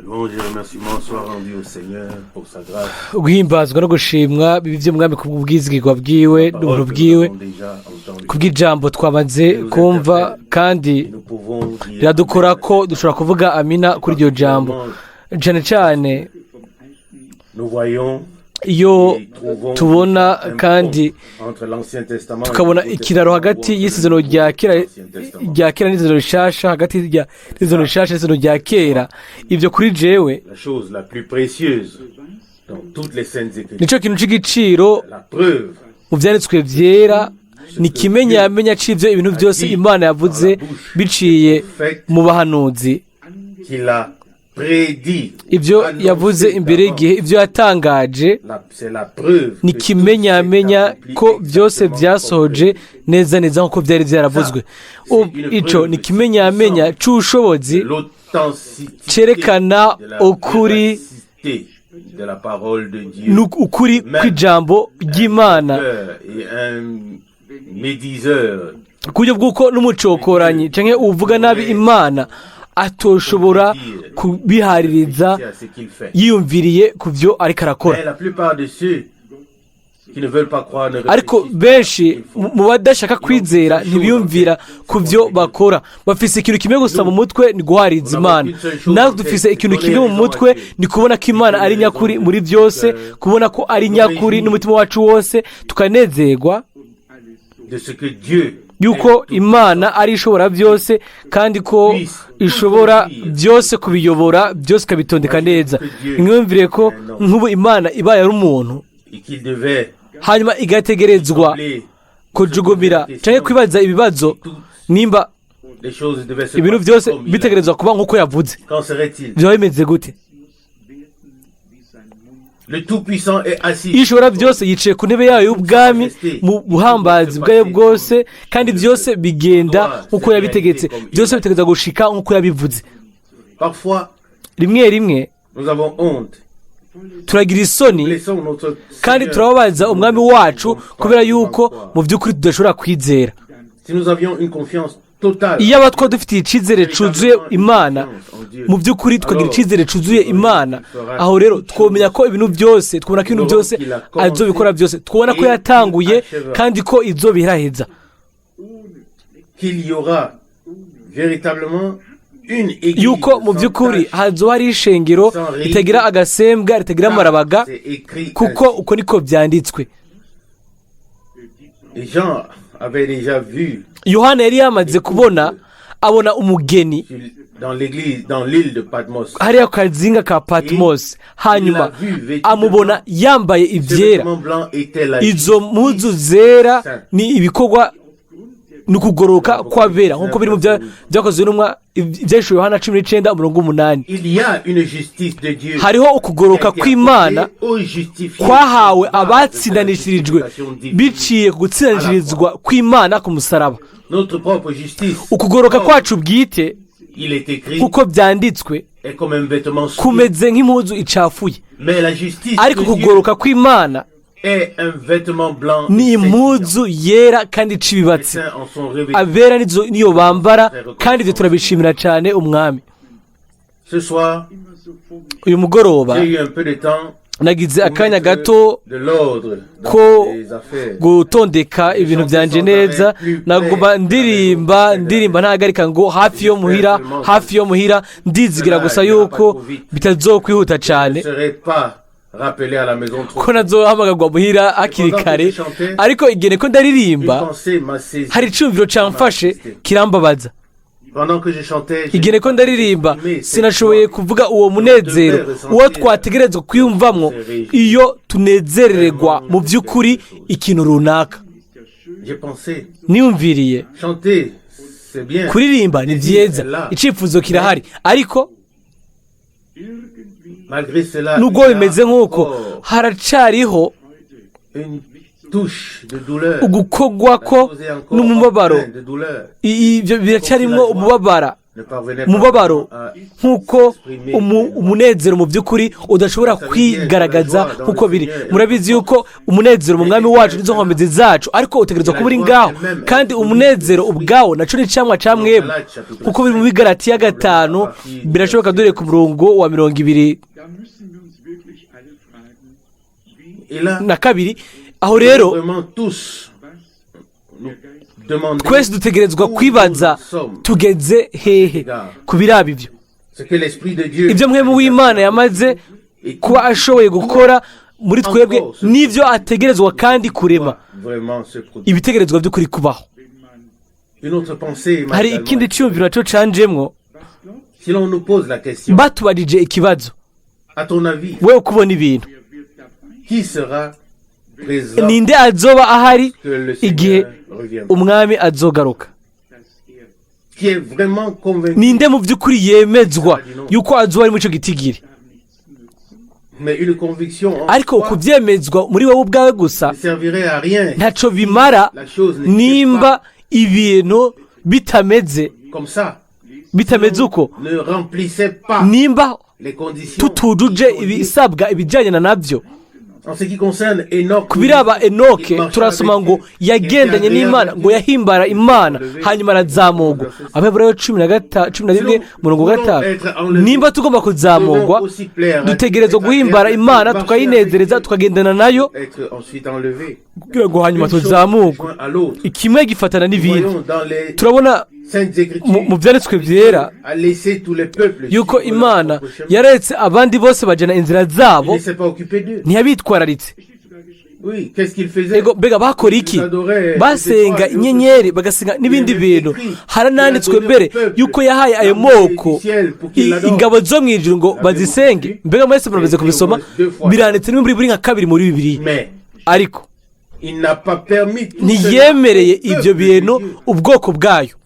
Louange et remerciements soient rendus au Seigneur pour sa grâce. Guhimbazwa no gushimwa bibe iby'umwami ku bw'ubwizigirwa bwiwe La parole n'ubuntu que nous bwiwe, avons déjà entendue. Kubw'ijambo twamaze kumva kandi Et nous pouvons dire riradukora ko dushobora kuvuga amina kuri iryo jambo, cyane cyane Nous voyons iyo et trouvons tubona un kandi pont entre l'Ancien Testament et tukabona le Nouveau ikiraro Testament, hagati ou entre y'isezerano le Nouveau rya et kera l'Ancien Testament. rya kera n'isezerano rishasha, hagati y'isezerano rishasha n'isezerano rya kera. Ibyo kuri jewe La chose la plus précieuse dans toutes les Saintes Écritures. Nicyo kintu cy'igiciro La preuve mu byanditswe byera, ni kimenyamenya c'ibyo ibintu byose Imana yavuze biciye mu bahanuzi, qu'il a prédit, ibyo annoncé yavuze imbere y'igihe, ibyo yatangaje, C'est la preuve ni que tout kimenyamenya s'est accompli ko byose exactement byasohoje comme neza neza nk'uko byari byaravuzwe. Ico ni kimenyamenya c'ubushobozi l'authenticité cerekana de la ukuri véracité de la parole de Dieu. Ukuri kw'ijambo ry'Imana, Et un médiseur ku buryo bw'uko n'umucokoranyi canke uvuga nabi Imana atoshobora kubihaririza c'est à ce qu'il fait. Yiyumviriye ku byo ariko arakora. Mais la plupart de ceux qui ne veulent pas croire ne Ariko réfléchissent pas à ce benshi qu'ils font. mu badashaka kwizera ntibiyumvira ku byo bakora. Bafise ikintu kimwe gusa mu mutwe, ni guhariza Imana. Natwe dufise ikintu kimwe mu mutwe, ni kubona ko Imana ari nyakuri muri byose, kubona ko ari nyakuri n'umutima wacu wose, tukanezerwa De ce que Dieu yuko Imana ari ishobora byose kandi ko ishobora byose kubiyobora byose, ikabitondeka neza. Mwiyumvire ko nk'ubu Imana ibaye ari umuntu, et qu'il devait hanyuma igategerezwa appeler kujugumira cyangwa kwibaza ibibazo nimba les choses devaient se ibintu passer byose comme il a bitegerezwa kuba nk'uko yavuze, Qu'en serait-il? Byaba bimeze gute? Le Tout-Puissant est assis. Ishobora byose yicaye ku ntebe yayo y'ubwami mu buhambazi bwayo bwose, kandi byose bigenda nk'uko yabitegetse, byose bitegerezwa gushika nk'uko yabivuze. Parfois, Rimwe rimwe nous avons honte. turagira isoni Blessons notre kandi Seigneur. turababaza umwami wacu kubera yuko mu by'ukuri tudashobora kwizera. Si nous avions une confiance totale, Iyo aba twaba dufitiye icyizere cyuzuye Imana, mu by'ukuri tukagira icyizere cyuzuye Imana, aho rero twomenya ko ibintu byose, twabona ko ibintu byose azobikora byose, tubona ko yatanguye kandi ko izobiraheza, qu'il y aura véritablement une église yuko mu by'ukuri hazoba hari ishengero ritagira agasembwa, ritagira amarabaga, C'est écrit kuko ainsi. uko niko byanditswe. Les gens avaient déjà vu Yohana yari yamaze kubona, abona umugeni dans l'église, dans l'île de Patmos. hariya ku kazinga ka Patmos, hanyuma amubona yambaye Ce ibyera. vêtement blanc était la Izo mpuzu zera ni ibikorwa, ni ukugororoka kw'abera, nk'uko biri mu byakozwe n'intumwa, ibyahishuwe Yohana 19 umurongo w'umunani. Il y a une justice de Dieu Hariho ukugororoka kw'Imana kwahawe abatsindanishirijwe biciye ku gutsindanishirizwa kw'Imana ku musaraba. Notre propre justice, Ukugororoka kwacu bwite, il est écrit, kuko byanditswe, est comme un vêtement souillé. kumeze nk'impuzu icafuye. Mais la justice Ariko de Dieu ukugororoka kw'Imana est un vêtement blanc ni et impuzu yera kandi ica Les ibibatsi. saints en sont revêtus. Abera niyo bambara, kandi ibyo turabishimira cyane umwami. Ce soir, Uyu mugoroba j'ai eu un peu de temps nagize akanya gato de l'ordre dans ko les affaires. gutondeka ibintu byanje neza. Naguma ndirimba, ndirimba ntahagarika ngo hafi yo muhira, hafi yo muhira. Ndizigira gusa yuko bitazokwihuta cyane, Je ne serai pas rappelé à la maison trop ko nazohamagarwa muhira hakiri kare. Ariko igihe ko ndaririmba, Une pensée m'a saisi. hari icumviro camfashe kirambabaza. Pendant que je chantais, j'ai Igihe ko ndaririmba, sinashoboye kuvuga uwo munezero uwo twategerezwa kwiyumvamwo iyo tunezererwa mu by'ukuri ikintu runaka. J'ai pensé, Niyumviriye, chanter, c'est bien. kuririmba ni byiza, icyifuzo kirahari, ariko Malgré cela, nubwo il y a bimeze nk'uko, encore haracariho une touche de douleur. ugukogwa ko La chose est encore n'umubabaro. pleine de douleur. Ibyo biracyarimwo umubabara. Umubabaro, nk'uko umunezero mu by'ukuri udashobora kwigaragaza nk'uko biri. Murabizi yuko umunezero mu Mwami wacu n'izo nkomezi zacu, ariko utegerezwa kuba uri ngaho. Kandi umunezero ubwawo nacyo ni icamwa ca mwebwe, kuko biri mu Bigaratiya 5, birashoboka dore ku murongo wa mirongo ibiri Da müssen wir uns wirklich alle fragen, wie Et là, na kabiri. Aho rero vraiment tous nous demander twese dutegerezwa kwibaza tugeze hehe ku biraba ibyo, ce que l'Esprit de Dieu ibyo Mpwemu w'Imana yamaze kuba ashoboye gukora muri twebwe, n'ibyo ategerezwa kandi kurema, vraiment se produire. ibitegerezwa by'ukuri kubaho. Une autre pensée m'a Hari également ikindi cyumviro nacyo canjemwo. Si l'on nous pose la question, Batubajije ikibazo, à ton avis, wewe ukubona ibintu, qui sera présent ninde azoba ahari que le igihe Seigneur reviendra? Umwami azogaruka? Qui est vraiment convaincu? Ninde mu by'ukuri yemezwa yuko azoba ari muri icyo gitigiri? Mais une conviction en Ariko soi ukubyemezwa muri wowe ubwawe gusa ne servirait à rien. ntacyo bimara La chose n'était nimba ibintu bitameze pas comme ça. bitameze uko, Ne remplissait pas nimba les conditions. tutujuje ibisabwa ibijyanye na nabyo. En ce qui concerne Enoch, Ku biraba Enoke, turasoma ngo yagendanye n'Imana, ngo yahimbara Imana, hanyuma arazamurwa. Abaheburayo 11, murongo wa 5. Nimba tugomba kuzamurwa, dutegerezwa guhimbara Imana, tukayinezereza, tukagendana nayo, être ensuite enlevé. kugira ngo hanyuma Une chose tuzamurwe. joint à l'autre. Kimwe gifatana n'ibindi. Voyons dans les Turabona Saintes Écritures mu byanditswe byera a laissé tous les peuples yuko suivre leur Imana propre chemin. yaretse abandi bose bajyana inzira zabo. Il ne s'est pas occupé d'eux. Ntiyabitwararitse. Oui, qu'est-ce qu'il faisait? Ego, mbega bakora iki? Basenga inyenyeri, bagasenga n'ibindi bintu. Harananditswe mbere yuko yahaye ayo moko ingabo zo mu ijuru ngo bazisenge. Mbega mwese muramaze kubisoma? Biranditse muri buri nka kabiri muri Bibiliya. Mais Ariko il n'a pas permis tout cela ntiyemereye au peuple ibyo de bintu Dieu. ubwoko bwayo.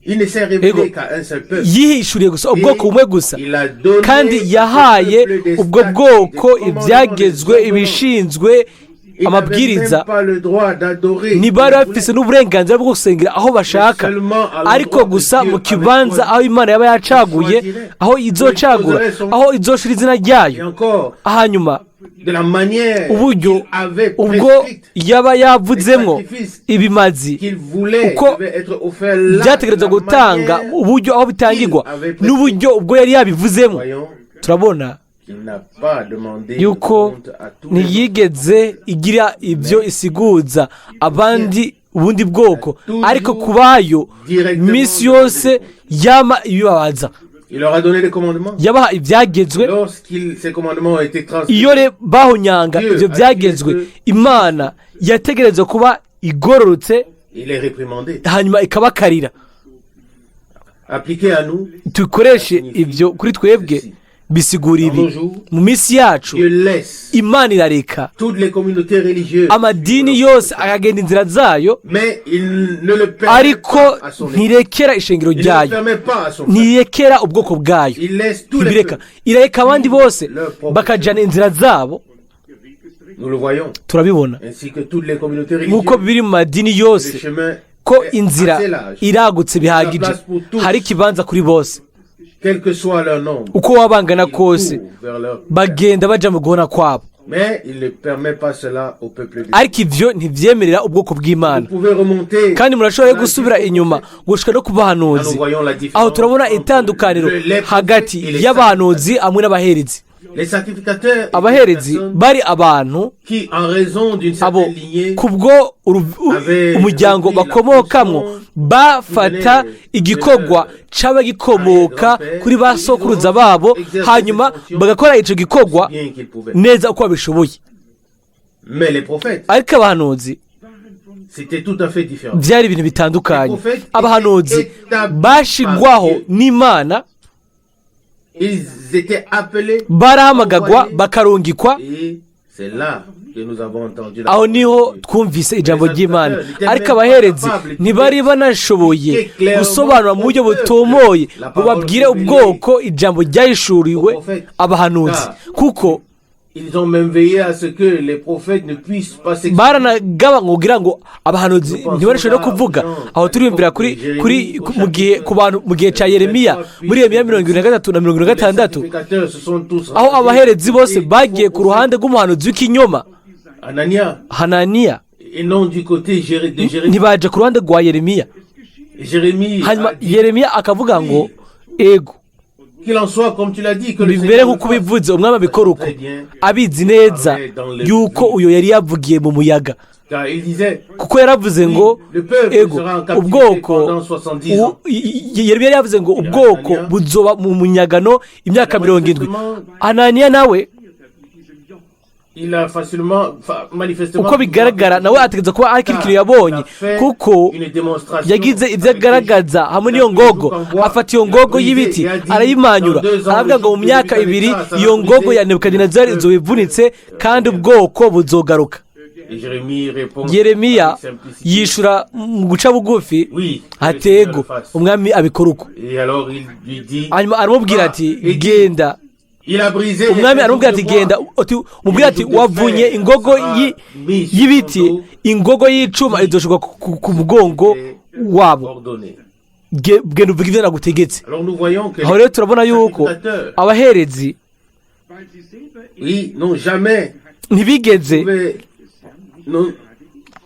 Il ne s'est révélé Ego. qu'à un seul peuple. Yihishuriye gusa ubwoko bumwe gusa, Il a donné kandi à ce yahaye peuple des ubwo statuts, bwoko des commandements, ibyagezwe, des ordonnances. ibishinzwe, Il n'avait amabwiriza. même pas le droit d'adorer. Ntibari bafise n'uburenganzira bwo gusengera aho bashaka, ariko gusa mu kibanza aho Imana yaba yacaguye, aho izocagura, aho izoshira izina Et ryayo. encore, Hanyuma de la manière uburyo qu'il avait ubwo prescrite, yaba yavudzemwo ibimazi qu'il voulait uko devait être offert là, byategerezwa de la gutanga, manière uburyo aho bitangirwa n'uburyo ubwo yari yabivuzemo. Voyons Turabona qu'il n'a pas demandé yuko compte à tous les ntiyigeze igira ibyo isiguza abandi ubundi bwoko, ariko ku bayo minsi yose yama ibibabaza. Il leur a donné les commandements. Yabaha ibyagezwe. Lorsqu'il ces commandements ont été transmis, Iyo bahonyanga ibyo byagezwe, Imana yategerezwa kuba igororotse, il est réprimandé. hanyuma ikabakarira. Appliqué à nous, Dukoreshe ibyo kuri twebwe, bisigura ibi: mu minsi yacu, Dieu laisse Imana irareka toutes les communautés religieuses, amadini yose akagenda inzira zayo, mais il ne le permet ariko pas à son église. ntirekera ishengero Il ne le ryayo, permet pas à son peuple. ntirekera ubwoko bwayo. Il laisse tous les Ntibireka, peuples. irareka abandi bose bakajyana inzira zabo. Nous le voyons, Turabibona ainsi que toutes les communautés nk'uko religieuses. biri mu madini Le yose chemin ko est inzira assez large, iragutse bihagije, hari ikibanza kuri bose, quel que soit leur nombre. uko waba bangana Ils kose, courent vers leur bagenda baja mu guhona kwabo. Mais il ne permet pas cela au peuple de Dieu. Ariko ibyo ntibyemerera ubwoko bw'Imana. Vous pouvez remonter. Kandi murashobora gusubira inyuma gushika no ku bahanuzi. Aho turabona itandukaniro hagati y'abahanuzi hamwe n'abaherezi. Les sacrificateurs étaient des Abaherezi personnes bari abantu qui, en raison d'une abo certaine lignée, kubwo umuryango bakomokamwo bafata igikorwa caba gikomoka kuri ba sokuruza babo, hanyuma bagakora ico gikorwa bien qu'ils pouvaient. neza uko babishoboye. Mais les prophètes, Ariko abahanuzi c'était tout à fait différent. byari ibintu bitandukanye. Abahanuzi bashigwaho n'Imana, Ils étaient appelés barahamagagwa, bakarungikwa. et c'est là que nous avons entendu la Aho parole de niho Dieu. twumvise ijambo ry'Imana. Ariko abaherezi ntibari banashoboye gusobanura mu buryo butomoye ngo babwire ubwoko ijambo ryahishuriwe abahanuzi, kuko Il Ils ont même veillé à ce que les prophètes ne puissent pas s'exprimer. Baranagaba ngo kugira ngo abahanuzi ntibashobore no kuvuga. Aho turiyumvira kuri mu gihe ku bantu mu gihe cya Yeremiya, muri Yeremiya 73 na mirongo irindwi na Les gatandatu, sacrificateurs se sont tous aho rangés abaherezi bose et bagiye ku ruhande rw'umuhanuzi w'ikinyoma Anania Hananiya, et non du côté de Jérémie. ntibaje ku ruhande rwa Yeremiya. Jérémie Hanyuma a dit Yeremiya akavuga ngo: "Ego, qu'il en soit comme tu l'as dit, que le bimere Seigneur nk'uko le fasse." ubivuze, umwami abikora uko." Abizi neza yuko uyo yari yavugiye mu muyaga, Car il disait, kuko yaravuze ngo: "Ego, ubwoko." Yeremiya yari yavuze ngo ubwoko buzoba mu munyagano imyaka 70. Ananiya nawe, il a facilement, enfin, manifestement, uko bigaragara, nawe ategereza kuba ari ikindi kintu yabonye, kuko yagize ibyo agaragaza hamwe n'iyo ngogo. Afata iyo ngogo y'ibiti arayimanyura, aravuga ngo mu myaka 2 iyo ngogo ya Nebukadinezari izoba ivunitse kandi ubwoko buzogaruka. Et Jérémie répond Yeremiya avec simplicité. yishura mu guca bugufi Oui, que le ati: Seigneur "Ego, le fasse." umwami abikora uko." Et alors il lui dit, Hanyuma aramubwira ati: "Genda." il a brisé Umwami aramubwira ati: "Genda." Ati umubwira ati: "Wavunye ingogo y'ibiti, ingogo y'icuma izoshirwa ku mugongo wabo." ordonné. Genda uvuge ibyo nagutegetse. Alors nous voyons que Aho rero turabona yuko sacrificateurs, abaherezi Weil sie selber oui, n'ont jamais ntibigeze trouvé,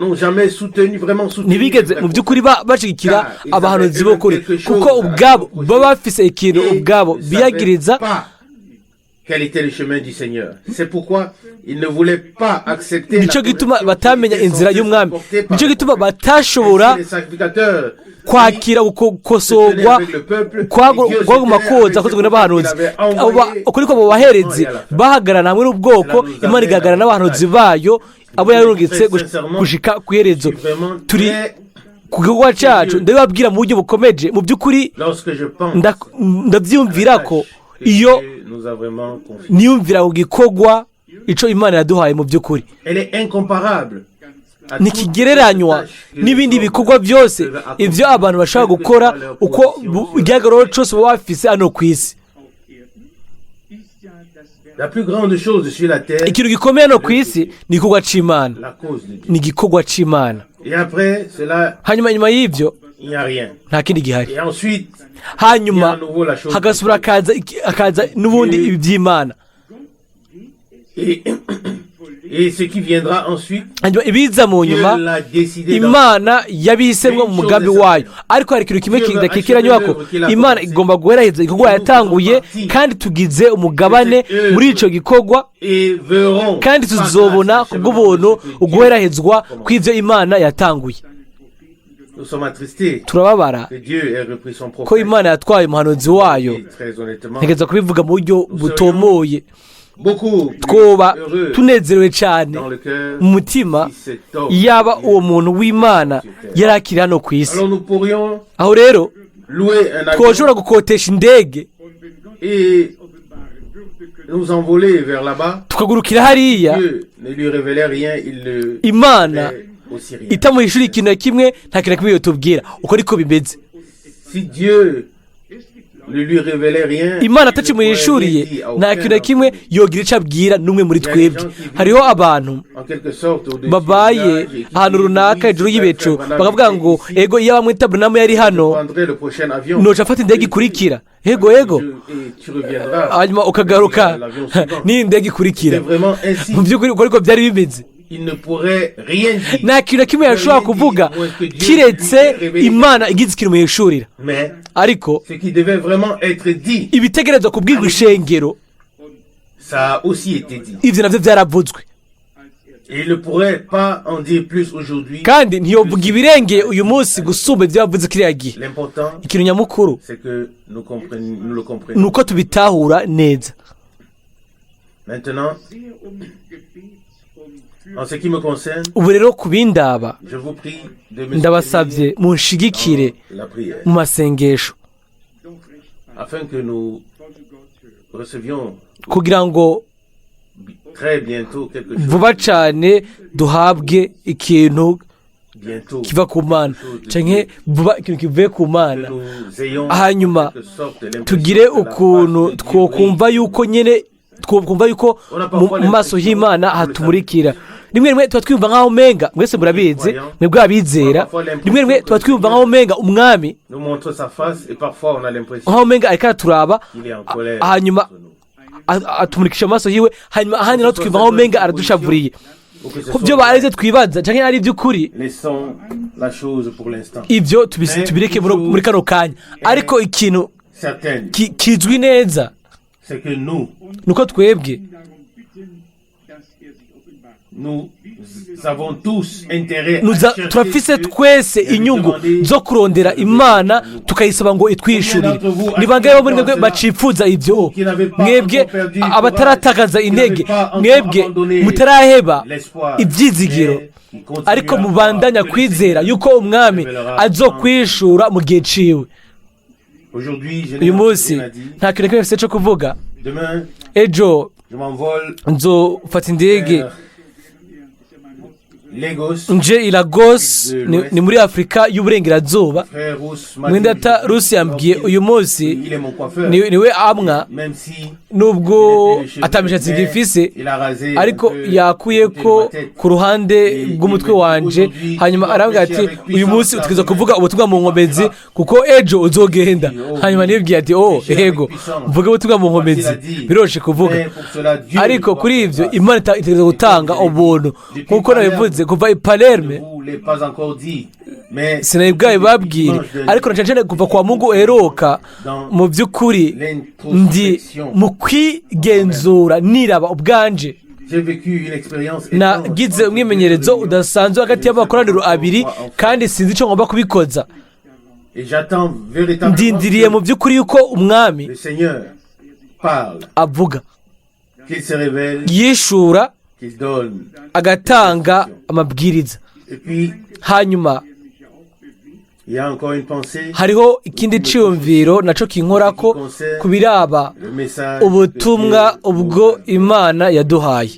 n'ont jamais soutenu, vraiment soutenu ntibigeze les mu by'ukuri bashigikira abahanuzi b'ukuri, kuko ubwabo baba bafise ikintu et ubwabo ne savaient biyagiriza. pas quel était le chemin du Seigneur. C'est pourquoi ils ne voulaient pas accepter Nicyo la gituma correction batamenya qui était inzira censée y'umwami. porter par Nicyo les gituma prophètes. batashobora Ainsi, les sacrificateurs kwakira gukosorwa kwaguma koza kozwe n'abahanuzi. Ukuri ko abo baherezi bahagarara hamwe n'ubwoko, Imana igahagarara n'abahanuzi bayo abo yarungitse gushika ku iherezo. Turi ku gikorwa cyacu. Ndabibabwira mu buryo bukomeje, mu by'ukuri Lorsque je pense ndabyiyumvira ko iyo Dieu nous a vraiment confié. niyumvira ku gikorwa ico Imana yaduhaye mu by'ukuri, Elle est incomparable à ntikigereranywa n'ibindi bikorwa byose ibyo abantu bashobora gukora, uko igihagararo cyose baba bafise hano ku isi. Auf Erden ist ja das Werk La plus grande chose sur la terre, Ikintu gikomeye hano ku isi ni igikorwa c'Imana, la cause de Dieu. ni igikorwa c'Imana. Et après cela, Hanyuma nyuma y'ibyo il n'y a rien. nta kindi gihari. Et ensuite, Hanyuma hagasubira hakaza n'ubundi ibi by'Imana. Et ce qui viendra ensuite, Hanyuma ibiza mu Dieu nyuma, l'a décidé dans Imana yabihisemo mu mugambi wayo. Ariko hari ikintu kimwe kidakikiranywa ko Imana igomba guheraheza igikorwa yatanguye, kandi tugize umugabane muri icyo gikorwa, et verrons kandi tuzobona ku bw'ubuntu uguherahezwa kw'ibyo Imana yatanguye. Nous sommes attristés Turababara que Dieu ait repris son ko prophète. Imana yatwaye umuhanuzi wayo. Et très honnêtement, Ntegereza kubivuga mu buryo butomoye, beaucoup plus twoba heureux tunezerewe cyane dans le cœur mu mutima si cet homme yaba uwo muntu w'Imana yari akiri hano ku isi. Alors nous pourrions Aho rero louer un avion twoshobora gukotesha indege et nous envoler vers là-bas. tukagurukira hariya. Dieu ne lui révélait rien, il ne Imana fait aussi rien. itamuhishura ikintu na kimwe, nta kintu na kimwe yotubwira. Uko niko bimeze. Si Dieu ne lui révélait rien, Imana il ne pourrait rien atakimuhishuriye, dire à nta aucun kintu na kimwe d'entre nous. yogira icyo abwira n'umwe muri twebwe. Hariho abantu En quelque sorte, au-dessus babaye du nuage et qui ahantu disent, runaka oui, hejuru si y'ibicu, frère Branham bakavuga était ngo: ici, "Ego, iyo bamwita Branham yari hano, je prendrais le prochain avion. noca afata indege ikurikira." Ego, ego. Et tu reviendras. Hanyuma ukagaruka L'avion suivant. n'iyi ndege ikurikira. C'est vraiment ainsi. Mu by'ukuri uko ariko byari bimeze. Il ne pourrait rien dire. Nta kintu na kimwe yashobora kuvuga kiretse Imana igize ikintu muyishurira. Mais Ariko ce qui devait vraiment être dit, ibitegerezwa kubwirwa ishengero, ça a aussi été dit. ibyo nabyo byaravuzwe. Et il ne pourrait pas en dire plus aujourd'hui. Kandi ntiyovuga ibirengeye uyu munsi gusumba ibyo yavuze kiriya gihe. L'important, Ikintu nyamukuru c'est que nous le ni comprenions. uko tubitahura neza. Maintenant, sehr Gebet und en ce qui me concerne, Ubu rero ku bindaba, je vous prie de me ndabasabye munshigikire soutenir dans la prière, mu masengesho, doch recht bald afin que nous von Gott hören. recevions kugira ngo très bientôt quelque chose. vuba cyane duhabwe ikintu Bientôt, kiva ku Mana, canke vuba ikintu kivuye ku que Mana. nous ayons Hanyuma en quelque sorte l'impression tugire que la ukuntu face de Dieu twokumva yuko nyine Twumva yuko mu maso y'Imana hatumurikira. Rimwe rimwe tuba twiyumva nk'aho umenga, mwese murabizi, mwebwe abizera, rimwe rimwe tuba twiyumva nk'aho umenga Umwami nous montre sa face et parfois on a l'impression nk'aho umenga ariko araturaba, qu'il est en colère hanyuma contre nous. atumurikisha amaso yiwe, hanyuma ahandi naho twiyumva nk'aho umenga aradushavuriye. Ou que ce Ku soit byo barize twibaza cyangwa ari iby'ukuri, laissons la chose pour l'instant. ibyo tubireke muri kano kanya, ariko ikintu Certaine, kizwi neza c'est que nous, nuko twebwe darum bitten, dass er sich offenbart. nous avons tous intérêt à chercher turafise Dieu twese et à lui inyungu demander zo kurondera Imana, tukayisaba ngo itwishurire. Ni bangahe bo muri mwebwe bacipfuza ibyo, mwebwe abataratakaza intege, mwebwe mutaraheba l'espoir, ibyizigiro, mais qui continue ariko à mubandanya croire que le kwizera Seigneur yuko Umwami azokwishura mu gihe ciwe? Aujourd'hui, je n'ai Uyu munsi rien à dire. nta kintu na kimwe mfise co kuvuga. Demain, Ejo je m'envole nzofata indege vers Lagos. nje i Lagos, ni muri Afurika y'Uburengerazuba. Frère Rousse m'a dit Mwendata Rusi yambwiye uyu munsi, il est mon coiffeur. niwe amwa, Même si nubwo atamishatsi gifise, ariko yakuye ko ku ruhande rw'umutwe wanje, hanyuma arambwira ati: "Uyu munsi utegerezwa kuvuga ubutumwa mu nkomezi, kuko ejo uzogenda." Hanyuma nibwiye ati: "Oh ego, mvuge ubutumwa mu nkomezi, biroshe kuvuga." Ariko kuri ibyo Imana itegerezwa gutanga ubuntu. Nk'uko nabivuze kuva i Palerme, sinari bwabibabwire, ariko na cyane cyane kuva kwa Mungu uheruka, mu by'ukuri ndi mu kwigenzura niraba ubwanje. Nagize umwimenyerezo udasanzwe hagati y'amakoraniro abiri, kandi sinzi icyo ngomba kubikoza. Ndindiriye mu by'ukuri yuko Umwami avuga, yishura, agatanga amabwiriza. Hanyuma hariho ikindi cyiyumviro nacyo kinkorako ku biraba ubutumwa ubwo Imana yaduhaye.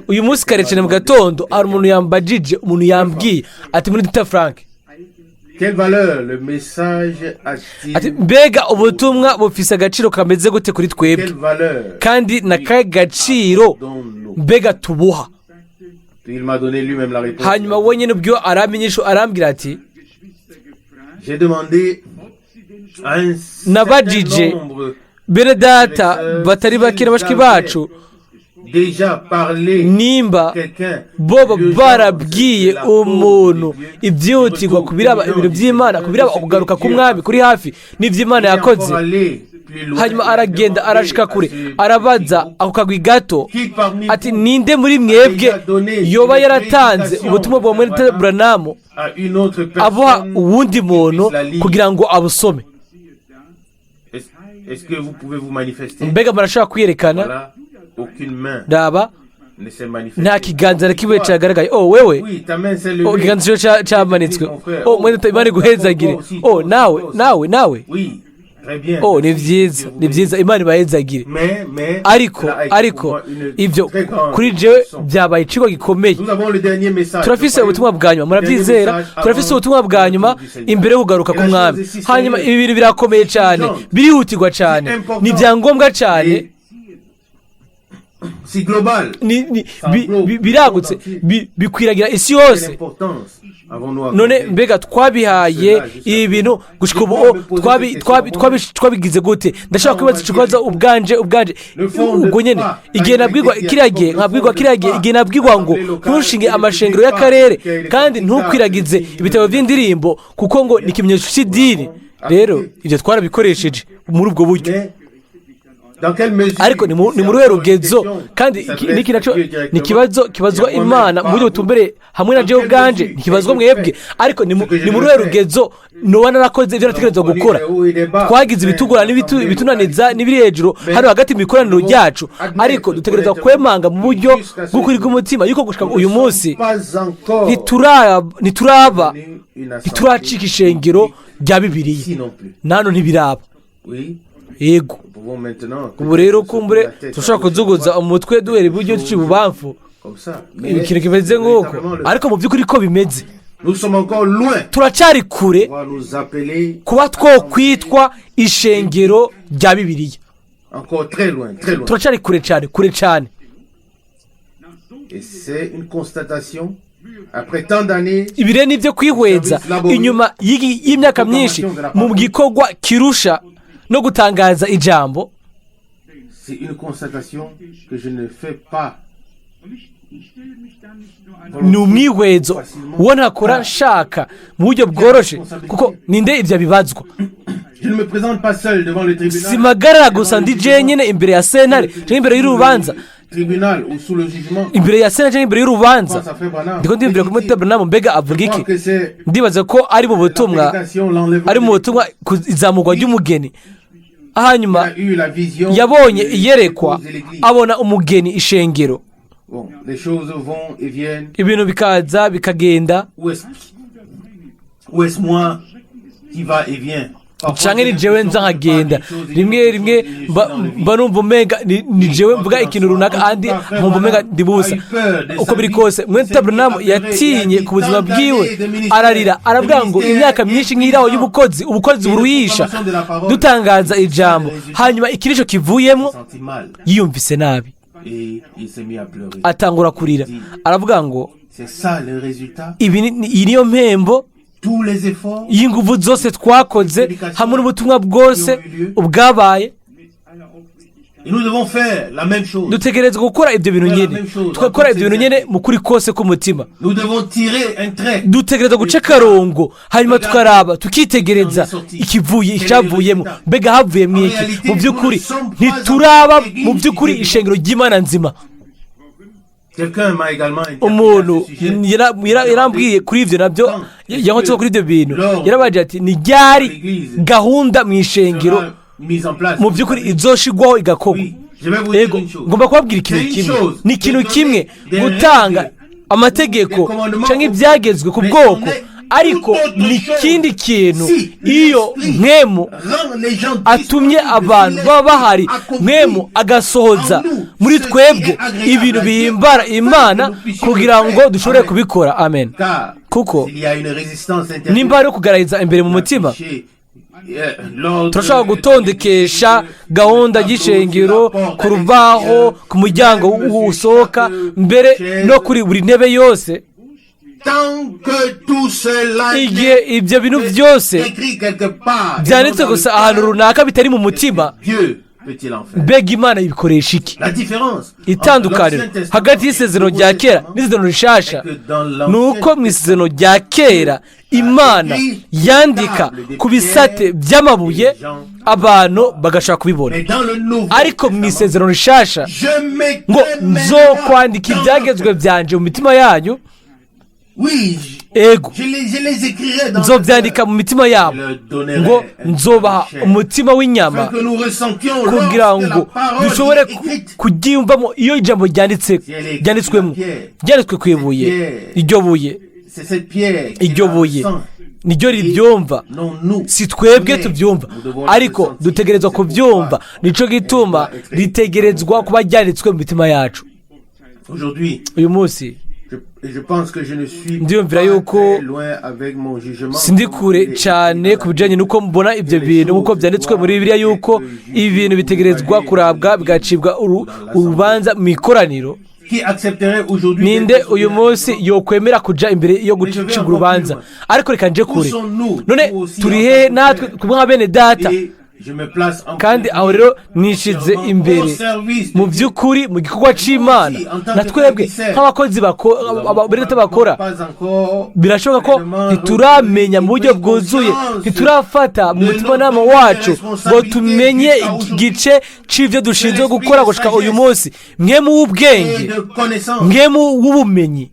Uyu munsi kare cyane mu gatondo hari umuntu yambajije, umuntu yambwiye ati: "Muri dita Frank," ati: "Mbega ubutumwa bufise agaciro kameze gute kuri twebwe, kandi na kahe gaciro mbega tubuha?" Hanyuma wenyine ubwo aramenyesha, arambwira ati: "Nabajije bene data batari bake na bashiki bacu nimba bo barabwiye umuntu ibyihutirwa ku biraba ibintu by'Imana, ku biraba ukugaruka k'Umwami kuri hafi n'iby'Imana yakoze." Hanyuma aragenda, arashika kure, arabaza ako kagwi gato ati: "Ninde muri mwebwe yoba yaratanze ubutumwa bwa mwene Branham abuha uwundi muntu kugira ngo abusome?" Mbega murashobora kwiyerekana? Raba, nta kiganza na kimwe cyagaragaye. Oh wewe, oh, ikiganza cyawe cyamanitswe. Oh mwene, Imana iguhezagire. Oh nawe, nawe, nawe. Oh ni byiza, ni byiza, Imana ibahezagire. Ariko ibyo kuri jewe byabaye ikigo gikomeye. Turafise ubutumwa bwa nyuma, murabyizera? Turafise ubutumwa bwa nyuma imbere yo kugaruka k'Umwami. Hanyuma ibi bintu birakomeye cyane, birihutirwa cyane, ni ibyangombwa cyane, biragutse, bikwiragira isi yose. None mbega twabihaye ibi bintu gushika ubu twabigize gute? Ndashaka kwibaza icyo kibazo ubwanje ubwo nyine. Igihe nabwirwa kiriya gihe, nkabwirwa kiriya gihe, igihe nabwirwa ngo ntushinge amashengero y'akarere kandi ntukwiragize ibitabo by'indirimbo kuko ngo ni ikimenyetso cy'idini, rero ibyo twarabikoresheje muri ubwo buryo. Ariko ni muri ruhe rugezo? Kandi niki nacyo ni ikibazo kibazwa Imana mu buryo butumbereye hamwe na jewe ubwanje, ntikibazwa mwebwe, ariko ni muri ruhe rugezo noba narakoze ibyo natekerezwa gukora? Twagize ibitugora n'ibitunaniza n'ibiri hejuru hano hagati mu ikoraniro ryacu, ariko dutegerezwa kwemanga mu buryo bw'ukuri bw'umutima yuko gushika uyu munsi ntituraba, ntituracika ishengero rya Bibiliya nano, ntibiraba. Yego, ubu rero kumbure turashobora kuzuguza umutwe duhera iburyo duca ibubamfu, ikintu kimeze nk'uko, ariko mu by'ukuri ko bimeze, turacyari kure kuba twokwitwa ishengero rya Bibiliya. Encore très loin, très loin. Turacari kure cyane, kure cyane. Et c'est une constatation. Après tant d'années, Ibi rero ni ibyo kwihweza inyuma y'imyaka myinshi mu gikorwa kirusha no gutangaza ijambo. C'est une constatation que je ne fais pas. Und ich stelle mich dann nicht nur einer Ni umwihwezo uwo ntakora nshaka mu buryo bworoshe, kuko ninde ibyo bibazwa? Je ne me présente pas seul devant le tribunal. Simagarara gusa ndi jenyine imbere ya sentare cyangwa imbere y'urubanza. Tribunal ou sous le jugement. Imbere ya sentare cyangwa imbere y'urubanza. Pense à Frère Branham. Ndiko ndiyumvira kuri Mwene Branham, mbega avuga iki? Je crois que c'est Ndibaza ko ari mu butumwa la prédication, l'enlèvement. ari mu butumwa ku izamurwa ry'umugeni. Hanyuma Il a eu la vision yabonye de iyerekwa, l'épouse de l'église. abona umugeni, ishengero. Bon, les choses vont et viennent. Ibintu bikaza bikagenda. Où est-ce moi qui va et vient? Parfois, Canke ni jewe nza nkagenda? Rimwe rimwe mba numva umenga ni jewe mvuga ikintu runaka, ahandi nkumva umenga ndi busa. Uko biri kose, mwene Branham yatinye ku buzima bwiwe, ararira, aravuga ngo imyaka myinshi nk'iraho y'ubukozi, ubukozi buruhisha, dutangaza ijambo, hanyuma ikirisho kivuyemo. S'est senti mal Yiyumvise nabi, et il s'est mis à pleurer. atangura kurira, aravuga ngo C'est ça le résultat. Iyi niyo mpembo Tous les efforts y'inguvu zose twakoze hamwe n'ubutumwa bwose ubwabaye. Mit aller Aufrichtigkeit. Et nous devons faire la même chose. Dutegerezwa gukora ibyo bintu nyine, tugakora ibyo bintu nyine mu kuri kose k'umutima. Nous devons tirer un trait. Dutegerezwa guca akarongo, hanyuma tukaraba, tukitegereza ikivuye, icyavuyemo. Mbega havuyemo iki? Mu by'ukuri ntituraba mu by'ukuri ishengero ry'Imana nzima. Quelqu'un m'a également interpellé Umuntu à ce sujet. yarambwiye kuri ibyo nabyo, yankotseho kuri ibyo bintu, yarabaje ati: "Ni ryari gahunda mu ishengero Sera mise en place. mu by'ukuri izoshigwaho igakorwa?" Oui, je vais vous dire Ego, une chose. ngomba kubabwira ikintu kimwe. Ni ikintu kimwe gutanga amategeko cyangwa ibyagezwe ku bwoko, ariko ni ikindi kintu iyo Mpwemu atumye abantu baba bahari, Mpwemu agasohoza muri twebwe ibintu bihimbara Imana kugira ngo dushobore kubikora. Amen. Kuko nimba hari kugaragaza imbere mu mutima, turashobora gutondekesha gahunda y'ishengero ku rubaho, ku muryango usohoka, mbere no kuri buri ntebe yose. Igihe ibyo bintu byose byanditse gusa ahantu runaka bitari mu mutima, mbega Imana ibikoresha iki? Itandukaniro hagati y'isezerano rya kera n'isezerano rishasha ni uko mu isezerano rya kera Imana yandika ku bisate by'amabuye, abantu bagashaka kubibona, ariko mu isezerano rishasha ngo: "Nzokwandika ibyagezwe byanje mu mitima yanyu." Ego, nzobyandika mu mitima yabo, ngo nzobaha umutima w'inyama kugira ngo dushobore kuryiyumvamo iyo ijambo ryanditse, ryanditswemo, ryanditswe ku ibuye. Iryo buye, iryo buye niryo ribyumva, si twebwe tubyumva, ariko dutegerezwa kubyumva. Nicyo gituma ritegerezwa kuba ryanditswe mu mitima yacu. Uyu munsi ndiyumvira yuko sindi kure cyane ku bijyanye n'uko mbona ibyo bintu nk'uko byanditswe muri Bibiliya, yuko ibi bintu bitegerezwa kurabwa, bigacibwa urubanza mu ikoraniro. Ninde uyu munsi yokwemera kujya imbere yo gucibwa urubanza? Ariko reka nje kure. None turi hehe natwe kumwe nka bene data? Kandi aho rero nishize imbere mu by'ukuri mu gikorwa cy'Imana, na twebwe nk'abakozi bene data bakora, birashoboka ko ntituramenya mu buryo bwuzuye, ntiturafata mu mutimanama wacu ngo tumenye igice cy'ibyo dushinzwe gukora gushika uyu munsi. Mpwemu w'ubwenge, Mpwemu w'ubumenyi,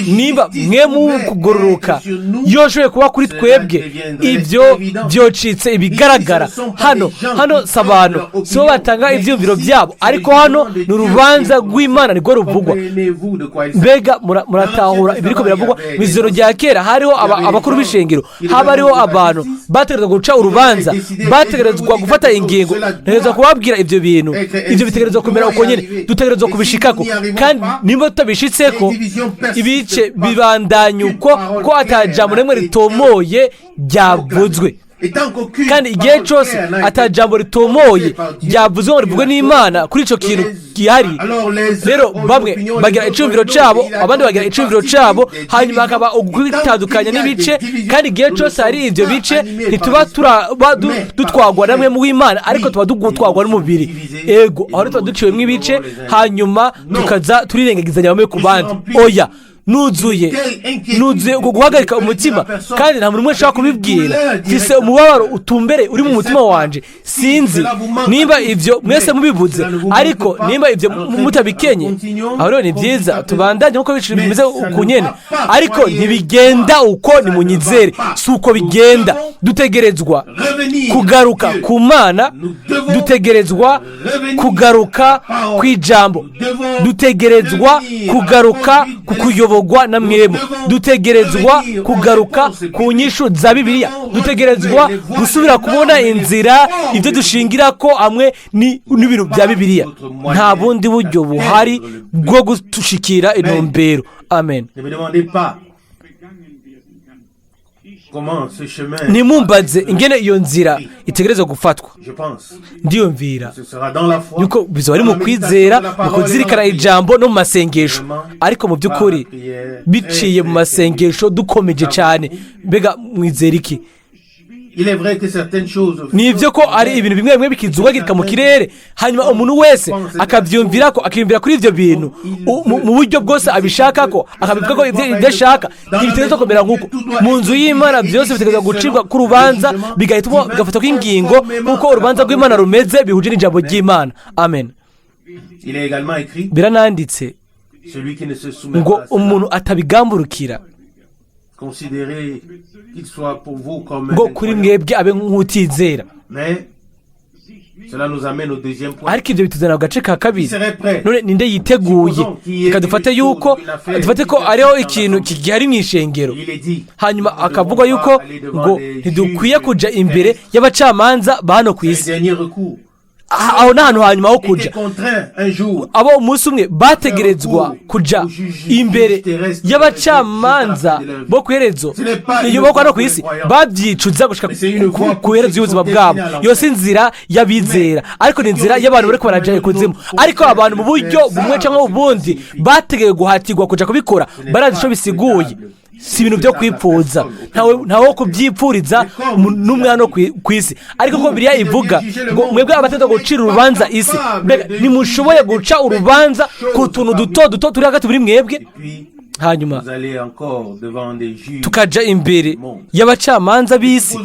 nimba Mpwemu kugororoka yoshoboye kuba kuri twebwe, ibyo byocitse ibigaragara. Hano si abantu, si bo batanga ibyumviro byabo, ariko hano ni urubanza rw'Imana nirwo ruvugwa. Mbega muratahura ibiriko biravugwa? Mu ijoro rya kera hariho abakuru b'ishengero, haba hariho abantu bategerezwa guca urubanza, bategerezwa gufata ingingo. Ntegerezwa kubabwira ibyo bintu, ibyo bitegerezwa kumera uko nyine, dutegerezwa kubishikako, kandi nimba tutabishitseko, ibice bibandanya uko ko atajambo rimwe ritomoye ryavuzwe. Kandi igihe cyose atajambo ritomoye ryavuzwe ngo rivugwe n'Imana kuri icyo kintu gihari, rero bamwe bagira icyumviro cyabo, abandi bagira icyumviro cyabo, hanyuma hakaba ukwitandukanya n'ibice. Kandi igihe cyose hari ibyo bice, ntituba dutwagwa namwe mu w'Imana, ariko tuba dutwagwa n'umubiri. Ego, aho tuba duciwemo ibice, hanyuma tukaza turirengagizanya bamwe ku bandi. Oya, nuzuye guhagarika umutima, kandi nta muntu umwe ushobora kubibwira. Mfise umubabaro utumbere uri mu mutima wanjye. Sinzi nimba ibyo mwese mubivuze, ariko nimba ibyo mutabikenye, aho rero ni byiza tubandanye nk'uko bimeze uku nyine, ariko ntibigenda uko. Nimunyizere, si uko bigenda. Dutegerezwa kugaruka ku Mana, dutegerezwa kugaruka ku ijambo, dutegerezwa kugaruka ku kuyoborwa na mwemu, dutegerezwa kugaruka ku nyishu za Bibiliya, dutegerezwa gusubira kubona inzira ibyo dushingira ko hamwe n'ibintu bya Bibiliya. Nta bundi buryo buhari bwo gushikira intumbero. Amen. Ntimumbaze ingene iyo nzira itegerezwa gufatwa. Ndiyumvira yuko bizaba ari mu kwizera, mu kuzirikana ijambo no mu masengesho, ariko mu by'ukuri biciye mu masengesho dukomeje cyane. Mbega mwizera iki? Ni ibyo ko ari ibintu bimwe bimwe bikizubagirika mu kirere, hanyuma umuntu wese akabyumvira ko akiyumvira kuri ibyo bintu mu buryo bwose abishaka ko akabivuga ko ibyo ashaka. Ntibitegerezwa kumera nk'uko mu nzu y'Imana byose bitegerezwa gucibwa ku rubanza, bigahitamo bigafatwa kw'ingingo nk'uko urubanza rw'Imana rumeze, bihuje n'ijambo ry'Imana. Amen. Birananditse ngo umuntu atabigamburukira, ngo kuri mwebwe abe nk'utizera. Ariko ibyo bituzanira ku gace ka kabiri. None ninde yiteguye? Reka dufate yuko dufate ko ariho ikintu gihari mu ishengero, hanyuma akavuga yuko ngo ntidukwiye kujya imbere y'abacamanza ba hano ku isi. Aho ni ahantu hanyuma ho kujya. Abo umunsi umwe bategerezwa kujya imbere y'abacamanza bo ku iherezo iyo no ku isi, babyicuza gushika ku iherezo y'ubuzima bwabo. Iyo si inzira y'abizera, ariko ni inzira y'abantu bari barajya ikuzimu. Ariko abantu mu buryo bumwe cyangwa ubundi bategerewe guhatirwa kujya kubikora, barazi icyo bisiguye. Si ibintu byo kwipfuza, ntawe wo kubyipfuriza n'umwana wo ku isi. Ariko ko Bibiliya ivuga ngo mwebwe abategetswe gucira urubanza isi, ntimushoboye guca urubanza ku tuntu duto duto turi hagati muri mwebwe, hanyuma tukajya imbere y'abacamanza b'isi.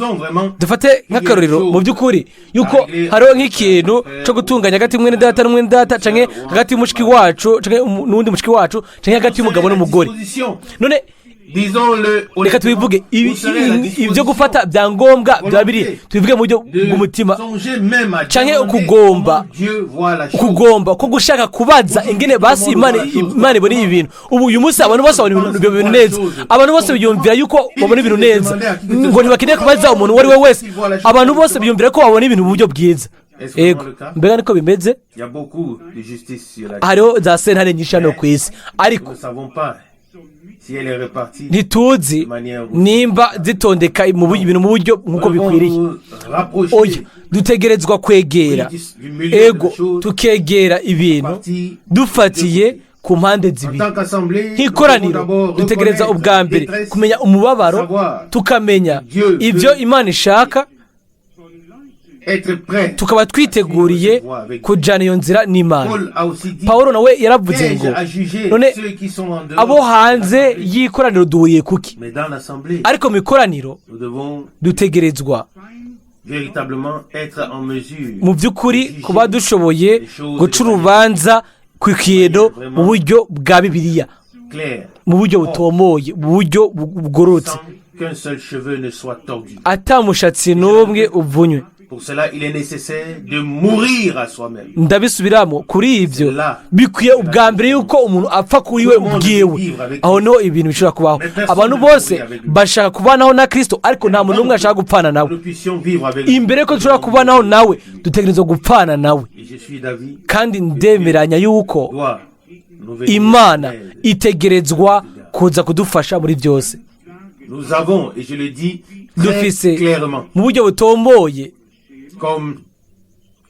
Dufate nk'akarorero mu by'ukuri yuko hariho nk'ikintu cyo gutunganya hagati y'umwene data n'umwene data, cyangwa hagati y'umushiki wacu n'undi mushiki wacu, cyangwa hagati y'umugabo n'umugore. None reka tubivuge, ibyo gufata byangombwa bya biri tubivuge mu buryo bw'umutima, cyangwa ukugomba ko gushaka kubaza ingene basi Imana ibona ibi bintu. Ubu uyu munsi abantu bose babona ibyo bintu neza, abantu bose biyumvira yuko babona ibintu neza, ngo ntibakeneye kubaza umuntu uwo ari we wese. Abantu bose biyumvira ko babona ibintu mu buryo bwiza. Ego, mbega niko bimeze. Hariho za sentare nyinshi hano ku isi, ariko ntituzi nimba zitondeka ibintu mu buryo nk'uko bikwiriye. Oya, dutegerezwa kwegera, ego, tukegera ibintu dufatiye ku mpande zibiri. Nk'ikoraniro dutegereza ubwa mbere kumenya umubabaro, tukamenya ibyo Imana ishaka, tukaba twiteguriye kujyana iyo nzira n'Imana. Paul nawe yaravuze ngo none abo hanze y'ikoraniro duhuriye kuki? Ariko mu ikoraniro dutegerezwa mu by'ukuri kuba dushoboye guca urubanza ku kintu mu buryo bwa Bibiliya, mu buryo butomoye, mu buryo bugororotse, atamushatsi n'umwe uvunywe. Ndabisubiramo kuri ibyo bikwiye ubwa mbere yuko umuntu apfa kuri we ubwiwe. Aho niho ibintu bishobora kubaho. Abantu bose bashaka kubanaho na Kirisito, ariko nta muntu n'umwe ashaka gupfana nawe. Imbere ko dushobora kubanaho nawe, dutegerezwa gupfana nawe. Kandi ndemeranya yuko Imana itegerezwa kuza kudufasha muri byose. Nous avons, et je le dis très Dufise clairement, mu buryo butomboye, comme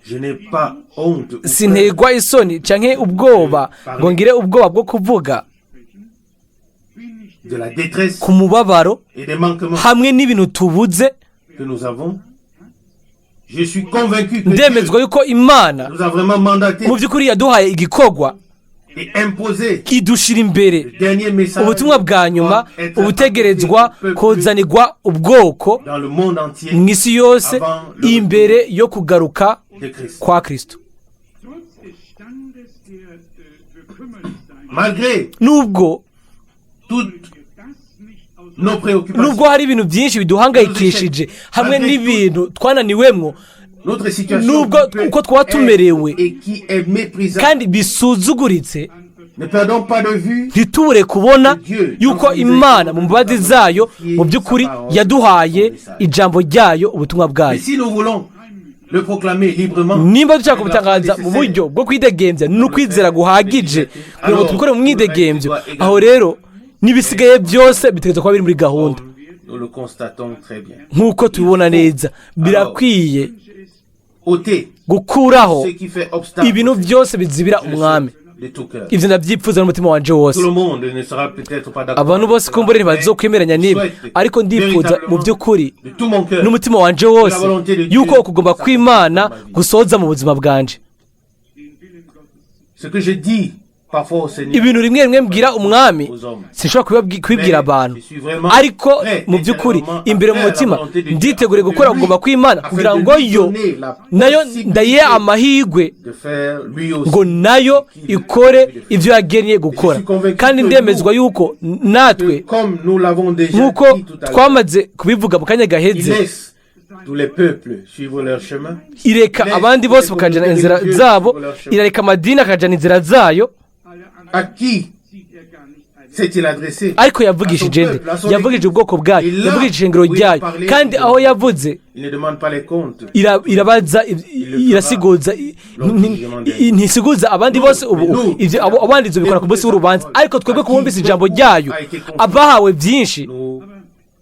je n'ai pas honte ou peur sintegwa isoni canke ubwoba ngo ngire ubwoba bwo kuvuga de la détresse ku mubabaro et des manquements hamwe n'ibintu tubuze. Que nous avons. Je suis convaincu que Dieu Ndemezwa yuko Imana nous a vraiment mandaté mu by'ukuri yaduhaye igikorwa, et imposé idushira imbere le dernier message ubutumwa bwa nyuma doit être ubutegerezwa apporté au peuple kozanirwa ubwoko dans le monde entier mu isi yose imbere yo kugaruka de Christ. kwa Kristo. Trotz des Standes der Bekümmerlichsein, Malgré Nubwo toutes wir das nicht aus nos préoccupations, nubwo hari ibintu byinshi biduhangayikishije hamwe n'ibintu twananiwemwo, notre situation nubwo qui peut uko twaba être tumerewe et qui est méprisable, kandi bisuzuguritse, ne perdons pas de vue ntitubure kubona yuko Imana mu mbabazi zayo mu by'ukuri yaduhaye ijambo ryayo, ubutumwa bwayo. Et si nous voulons le proclamer librement, Nimba dushaka kubitangaza mu buryo bwo kwidegembya n'ukwizera guhagije kugira ngo tubikore mu mwidegembyo, aho rero n'ibisigaye byose bitegerezwa kuba biri muri gahunda. Nous le constatons très bien. Nk'uko tubibona neza, birakwiye Ôter gukuraho ce qui fait obstacle ibintu byose bizibira Umwami. de tout cœur. Ibyo ndabyifuza n'umutima wanje wose. Tout le monde ne sera peut-être pas d'accord. Abantu bose kumbure ntibazokwemeranya n'ibi, ariko ndifuza mu by'ukuri De tout mon cœur n'umutima wanje wose yuko ukugomba kw'Imana gusoza mu buzima bwanje. Ce que je dis parfois au Seigneur, Ibintu rimwe rimwe mbwira Umwami sinshobora kubibwira abantu, ariko mu by'ukuri imbere mu mutima nditeguriye gukora kugomba kw'Imana kugira ngo yo nayo ndayihe amahirwe de faire lui aussi ngo nayo ikore ibyo yagennye gukora. Kandi ndemezwa yuko natwe, que, comme nous l'avons déjà nk'uko dit tout à l'heure, twamaze kubivuga mu kanya il gaheze, laisse tous les peuples suivre leur chemin. Ireka abandi bose bakajana inzira zabo, irareka amadini akajana inzira zayo. Alle anderen À qui zieht er gar nicht ein. s'est-il adressé? Ariko yavugishije nde? Yavugishije ubwoko bwayo, yavugishije ishengero ryayo. Kandi aho yavuze, Il ne demande pas les comptes. irabaza, irasiguza, ntisiguza abandi bose ubu ibyo. Abandi ibyo bikora ku munsi w'urubanza, ariko twebwe kubumvise ijambo ryayo, abahawe byinshi,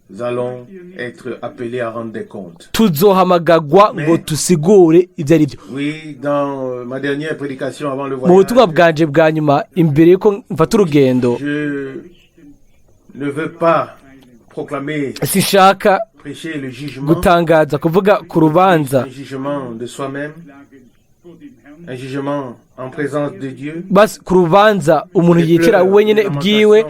Nous allons être appelés à rendre des comptes. Tuzohamagagwa ngo tusigure ibyo ari byo. Oui, dans ma dernière prédication avant le Mu butumwa voyage, bwanje bwa nyuma imbere y'uko mfata urugendo, je ne veux pas proclamer, sinshaka prêcher le jugement, gutangaza kuvuga ku rubanza, un jugement de soi-même, Klagen vor dem Herrn, un jugement en présence de Dieu, basi ku rubanza umuntu yicara wenyine bwiwe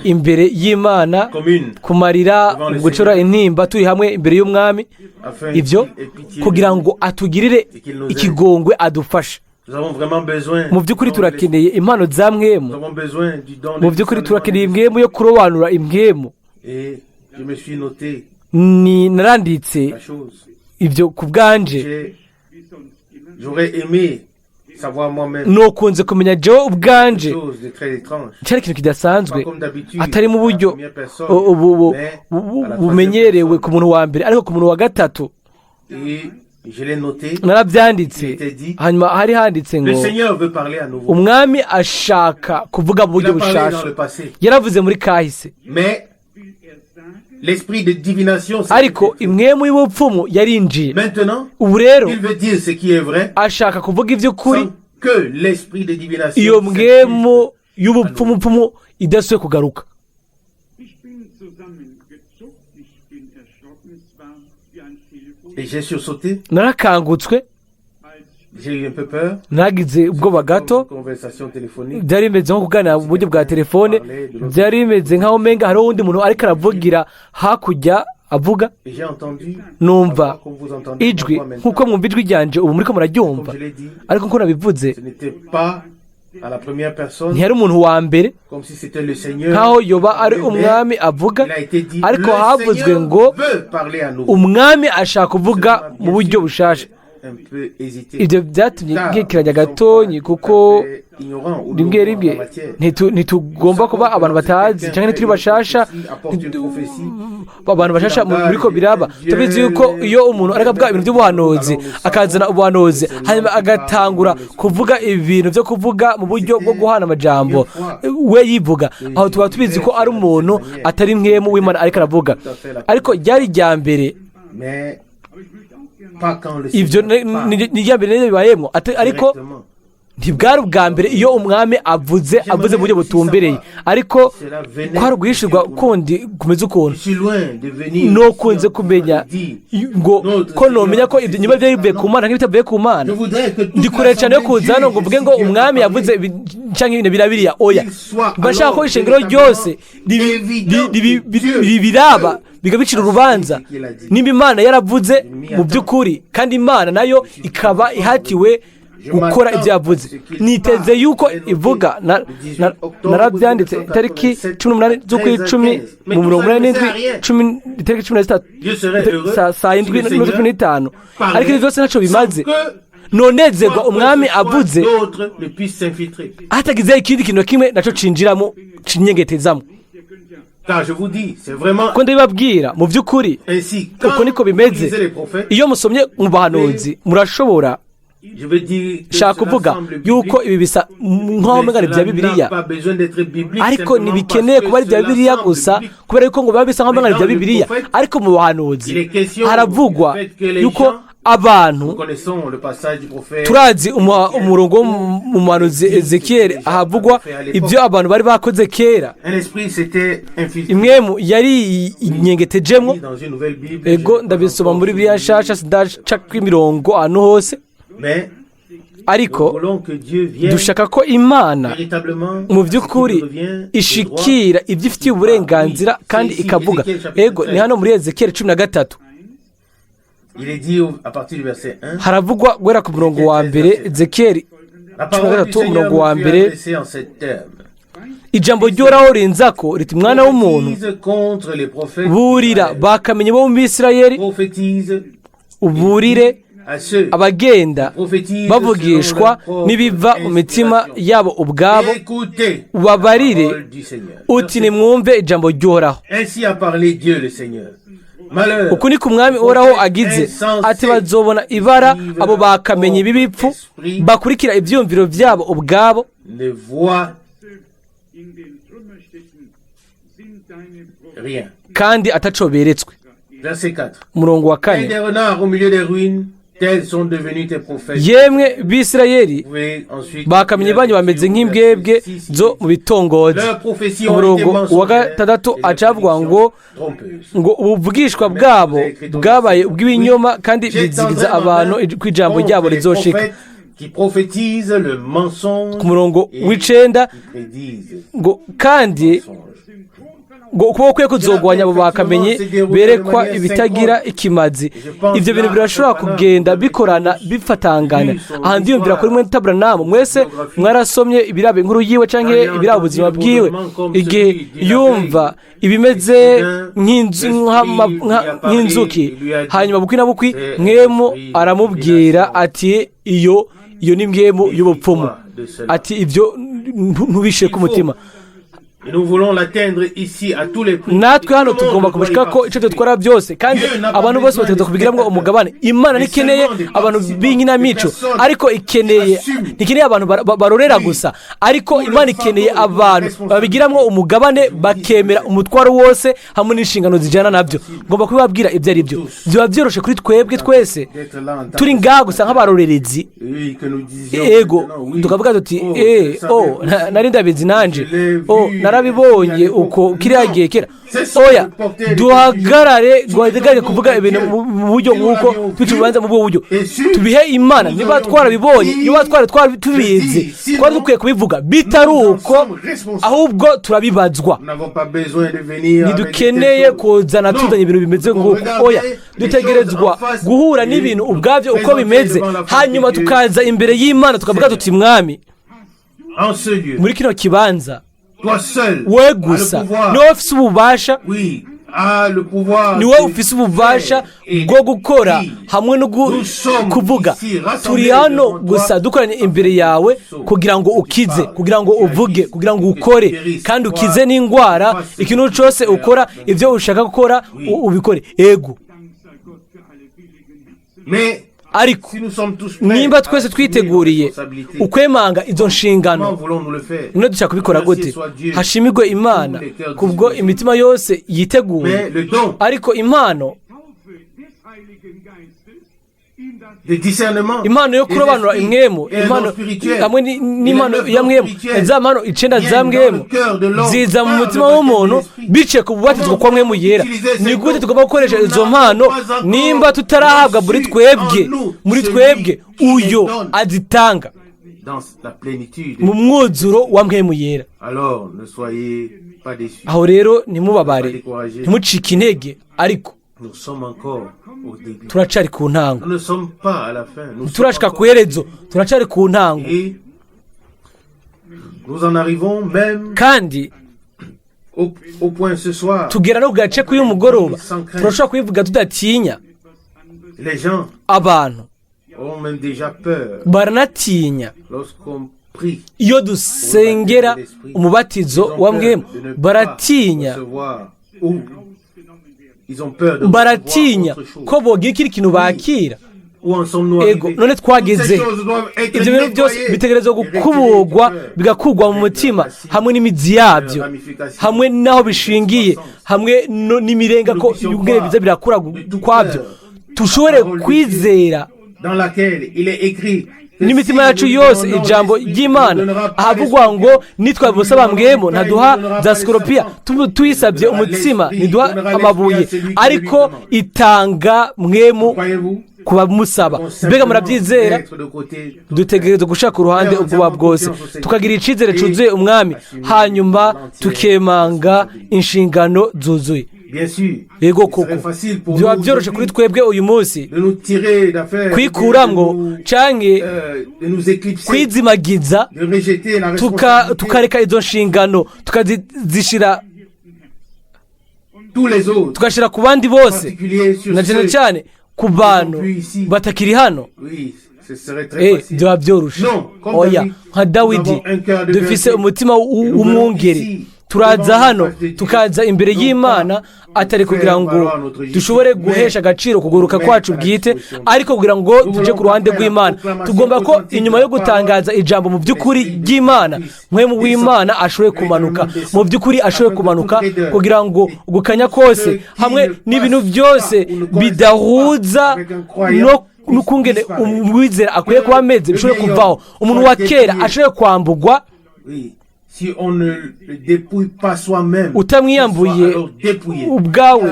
imbere y'Imana, commune, kumarira, gucura intimba turi hamwe imbere y'Umwami, afin ibyo qu'il ait pitié. Kugira ngo atugirire ikigongwe, adufashe. Nous avons vraiment besoin. Mu by'ukuri turakeneye impano za Nous mpwemu. avons besoin du don de Mu by'ukuri discernement. turakeneye impwemu yo kurobanura impwemu. Et je me suis noté Ni naranditse la chose. ibyo ku bwanje. Wie sonst immer. J'aurais aimé savoir moi-même Nukunze kumenya jewe ubwanje. quelque chose de très étrange. Cyari ikintu kidasanzwe, Pas comme d'habitude, atari mu à la buryo première personne, mais à la troisième bumenyerewe personne. ku muntu wa mbere, ariko ku muntu wa gatatu. Et je l'ai noté. Narabyanditse. Il était dit, Hanyuma hari handitse le ngo Seigneur veut parler à nouveau. Umwami ashaka kuvuga mu Il buryo a parlé dans bushasha. le passé. Yaravuze muri kahise, Mais Will er sagen, l'esprit de divination s'est ariko infiltré. impwemu y'ubupfumu yarinjiye. Maintenant, Ubu rero il veut dire ce qui est vrai ashaka kuvuga iby'ukuri sans que l'esprit de divination iyo s'infiltre. mpwemu y'ubupfumupfumu idasubiye kugaruka. Ich bin zusammengezuckt, ich bin erschrocken, es war wie ein Telefon, Et j'ai sursauté, Narakangutswe, als j'ai eu un peu peur. nagize ubwoba gato. Une conversation téléphonique. Byari bimeze nko kuganira mu buryo bwa telefone, byari bimeze nk'aho umenga hariho uwundi muntu ariko aravugira hakurya avuga. Et j'ai entendu, Numva la voix comme vous entendez ma ijwi voix maintenant. nk'uko mwumva ijwi ryanje ubu muriko muraryumva. Comme je l'ai dit, Ariko nk'uko nabivuze, ce n'était pas à la première personne, ntiyari umuntu wa mbere, comme si c'était le Seigneur. nk'aho yoba ari Mais Umwami avuga, il a été dit, ariko le havuzwe Seigneur ngo veut parler à nouveau. Umwami ashaka kuvuga mu buryo bushasha. Ibyo byatumye nkekeranya gatonyi, kuko rimwe rimwe ntitugomba kuba abantu batazi cyangwa ntituri bashasha, abantu bashasha muri ko biraba. Tubizi yuko iyo umuntu ariko avuga ibintu by'ubuhanuzi, akazana ubuhanuzi, hanyuma agatangura kuvuga ibintu byo kuvuga mu buryo bwo guhana amajambo we yivuga, aho tuba tubizi ko ari umuntu atari mwemu w'Imana ariko aravuga. Ariko ryari irya mbere, ibyo ni irya mbere bibayemo, ariko ntibwari ubwa mbere iyo umwami avuze mu buryo butumbereye, ariko kwari uguhishirwa kundi kumeze ukuntu. Nukunze kumenya ngo ko nomenya ko ibyo nyuma byari bivuye ku Mana nk'ibitavuye ku Mana. Ndi kure cyane yo kuza hano ngo mvuge ngo umwami yavuze cyangwa ibintu birabiriya, oya. Mbashaka ko ishengero ryose ribiraba bigabicira urubanza nimba Imana yaravuze mu by'ukuri, kandi Imana nayo ikaba ihatiwe gukora ibyo yavuze. Niteze yuko ivuga, narabyanditse itariki 18 z'ukwa 10 mu 87, itariki 13 saa 7:15, ariko ibyo byose ntacyo bimaze. Nonezerwa umwami avuze hatagize ikindi kintu kimwe nacyo cinjiramo cinyengetezamo. Ko ndabibabwira mu by'ukuri uko niko bimeze. Iyo musomye mu bahanuzi murashobora shaka kuvuga yuko ibi bisa nk'aho umenya bya Bibiliya, ariko ntibikeneye kuba ari ibya Bibiliya gusa kubera yuko ngo biba bisa nk'aho umenya bya Bibiliya. Ariko mu bahanuzi haravugwa yuko abantu, turazi umurongo wo mu muhanuzi Ezekiyeli ahavugwa ibyo abantu bari bakoze kera. Imwemu yari inyengetejemo. Ego ndabisoma muri Bibiliya nshasha, sindaca kw'imirongo ahantu hose, ariko dushaka ko Imana mu by'ukuri ishikira ibyo ifitiye uburenganzira kandi ikavuga. Ego ni hano muri Ezekiyeli 13 haravugwa guhera ku murongo wa mbere. Ezekiyeli 13 umurongo wa mbere, ijambo ry'Uhoraho rinzako riti: mwana w'umuntu, burira bakamenye bo mu Bisirayeli, uburire abagenda bavugishwa n'ibiva mu mitima yabo ubwabo, ubabarire uti: nimwumve ijambo ry'Uhoraho. Uku ni ku mwami Uhoraho agize ati: bazobona ibara abo bakamenye b'ibipfu bakurikira ibyiyumviro byabo ubwabo, kandi ataco beretswe. Umurongo wa 4, yemwe Bisirayeli, bakamenye banyu bameze nk'imbwebwe zo mu bitongozi. Umurongo wa 6 acavuga ngo ubuvugishwa bwabo bwabaye ubw'ibinyoma, kandi bizigiza abantu ku ijambo ryabo rizoshika. Ku murongo w'9 ngo kandi ngo ukuboko kwe kuzogwanya abo bakamenye berekwa ibitagira ikimazi. Ibyo bintu birashobora kugenda bikorana bifatangana. Aha ndiyumvira kuri mwe Tabranamu, mwese mwarasomye ibiraba inkuru yiwe canke ibiraba ubuzima bwiwe, igihe yumva ibimeze nk'inzuki, hanyuma bukwi na bukwi mwemu aramubwira ati: iyo ni mwemu y'ubupfumu, ati ibyo ntubishe ku mutima. Natwe hano tugomba kubishika ko icyo dutwara byose, kandi abantu bose bategerezwa kubigiramo umugabane. Imana ntikeneye abantu b'inkinamico, ariko ikeneye, ntikeneye abantu barorera gusa, ariko Imana ikeneye abantu babigiramo umugabane, bakemera umutwaro wose hamwe n'inshingano zijyana nabyo. Ngomba kubibabwira ibyo ari byo. Biba byoroshye kuri twebwe twese turi ngaha gusa nk'abarorerezi, ego tukavuga tuti: nari ndabizi nanje, narabibonye uko kiriya gihe kera. Oya, duhagarare kuvuga ibintu mu buryo nk'uko twica urubanza mu bwo buryo, tubihe Imana. Niba twarabibonye, niba twari tubizi, twari dukwiye kubivuga. Bitari uko ahubwo turabibazwa. Ntidukeneye kuzana tuzanye ibintu bimeze nk'uko. Oya, dutegerezwa guhura n'ibintu ubwabyo uko bimeze, hanyuma tukaza imbere y'Imana tukavuga tuti: mwami, muri kino kibanza we gusa niwe ufite ububasha. Ni wowe ufise ububasha bwo gukora hamwe no kuvuga. Turi hano gusa dukoranye imbere yawe kugira ngo ukize, kugira ngo uvuge, kugira ngo ukore kandi ukize n'indwara. Ikintu cyose ukora, ibyo ushaka gukora ubikore. Ego, ariko nimba twese twiteguriye ukwemanga izo nshingano, none dushaka kubikora gute? Hashimirwe Imana kubwo imitima yose yiteguye. Ariko impano, impano yo kurobanura imwemu, impano hamwe n'impano ya mwemu, za mpano 9 za mwemu ziza mu mutima w'umuntu biciye ku bubatizwa kwa mwemu yera. Ni gute tugomba gukoresha izo mpano nimba tutarahabwa muri twebwe uyo azitanga mu mwuzuro wa mwemu yera? Aho rero ntimubabare, ntimucike intege, ariko turacari ku ntango, turashika ku iherezo, turacari ku ntango. Kandi tugera no ku gace k'uyu mugoroba turashobora kubivuga tudatinya. Abantu baranatinya iyo dusengera umubatizo wa mwemu, baratinya ko bogira ikindi kintu bakira. Ego, none twageze ibyo bintu byose bitegerezwa gukubugwa, bigakugwa mu mutima hamwe n'imizi yabyo, hamwe n'aho bishingiye, hamwe n'imirenga ko ubwenge biza birakura kwabyo, tushobore kwizera n'imitima yacu yose ijambo ry'Imana ahavugwa ngo nitwabusaba mwemu ntaduha za sikoropiya, tuyisabye umutsima ntiduha amabuye, ariko itanga mwemu ku bamusaba. Mbega murabyizera? Dutegereza gushaka uruhande ubwoba bwose, tukagira icyizere cyuzuye umwami, hanyuma tukemanga inshingano zuzuye. Yego koko biba byoroshye kuri twebwe uyu munsi kwikuramwo canke kwizimagiza, tukareka izo nshingano, tukazishira, tugashyira ku bandi bose, na cyane cyane ku bantu batakiri hano. Byaba byoroshe. Oya, nka Dawidi dufise umutima w'umwungeri, turaza hano tukaza imbere y'Imana atari kugira ngo dushobore guhesha agaciro kuguruka kwacu bwite, ariko kugira ngo tujye ku ruhande rw'Imana. Tugomba ko inyuma yo gutangaza ijambo mu by'ukuri ry'Imana, mwemu w'Imana ashoboye kumanuka mu by'ukuri, ashoboye kumanuka kugira ngo gukanya kose hamwe n'ibintu byose bidahuza no n'ukungene umwizera akwiye kuba ameze bishobore kuvaho. Umuntu wa kera ashoboye kwambugwa. Utamwiyambuye ubwawe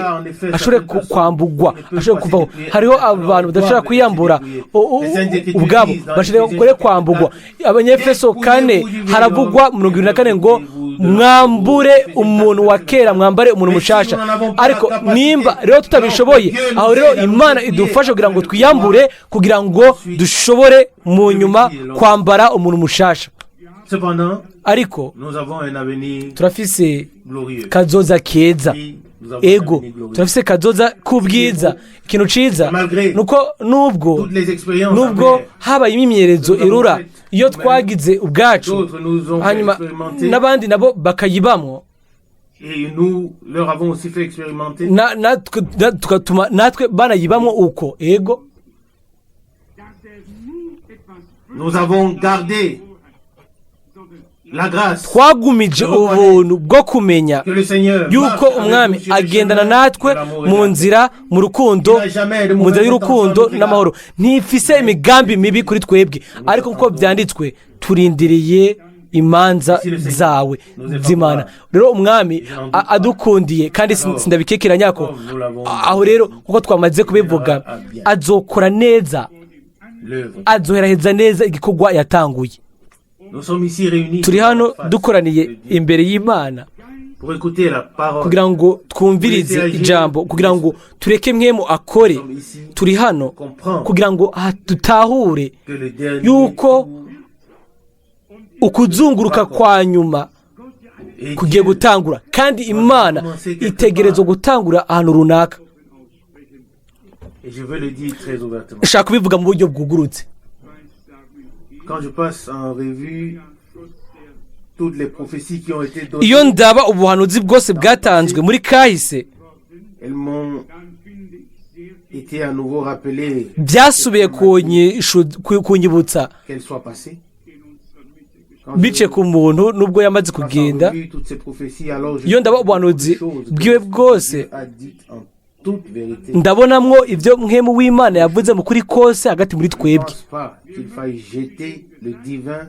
ashobore kwambugwa, ashobore kuvaho. Hariho abantu badashobora kwiyambura ubwabo, bashobora kwambugwa. Abanyefeso 4 haravugwa 74 ngo mwambure umuntu wa kera, mwambare umuntu mushasha. Ariko nimba rero tutabishoboye, aho rero Imana idufasha kugira ngo twiyambure, kugira ngo dushobore mu nyuma kwambara umuntu mushasha. Ariko turafise kazoza keza. Ego, turafise kazoza k'ubwiza. Ikintu ciza nuko nubwo habaye imyimenyerezo irura iyo twagize ubwacu, hanyuma n'abandi nabo bakayibamwo, tugatuma natwe banayibamwo uko. Ego, twagumije ubuntu bwo kumenya yuko umwami agendana natwe mu nzira, mu rukundo, mu nzira y'urukundo n'amahoro. Ntifise imigambi mibi kuri twebwe, ariko kuko byanditswe turindiriye imanza zawe z'Imana. Rero umwami adukundiye, kandi sindabikekeranya ko aho rero kuko twamaze kubivuga, azokora neza, azoheraheza neza igikorwa yatanguye. Turi hano dukoraniye imbere y'Imana kugira ngo twumvirize ijambo, kugira ngo tureke mwemu akore. Turi hano kugira ngo dutahure yuko ukuzunguruka kwa nyuma Kugiye gutangura, kandi Imana itegerezwa gutangura ahantu runaka. Et je veux le dire très ouvertement. Nshaka kubivuga mu buryo bwugurutse. Quand je passe en revue toutes les prophéties qui ont été données, Iyo ndaba ubuhanuzi bwose bwatanzwe muri kahise, elles m'ont été à nouveau rappelées byasubiye kunyibutsa qu'elles soient passées. Quand je bice ku muntu nubwo yamaze passe en kugenda. revue toutes ces prophéties, alors je Iyo ndaba ubuhanuzi bwiwe bwose, Dieu a dit en toute vérité. ndabonamwo ibyo Mpwemu w'Imana yavuze mu kuri kose hagati muri Je ne twebwe. pense pas qu'il faille jeter le divin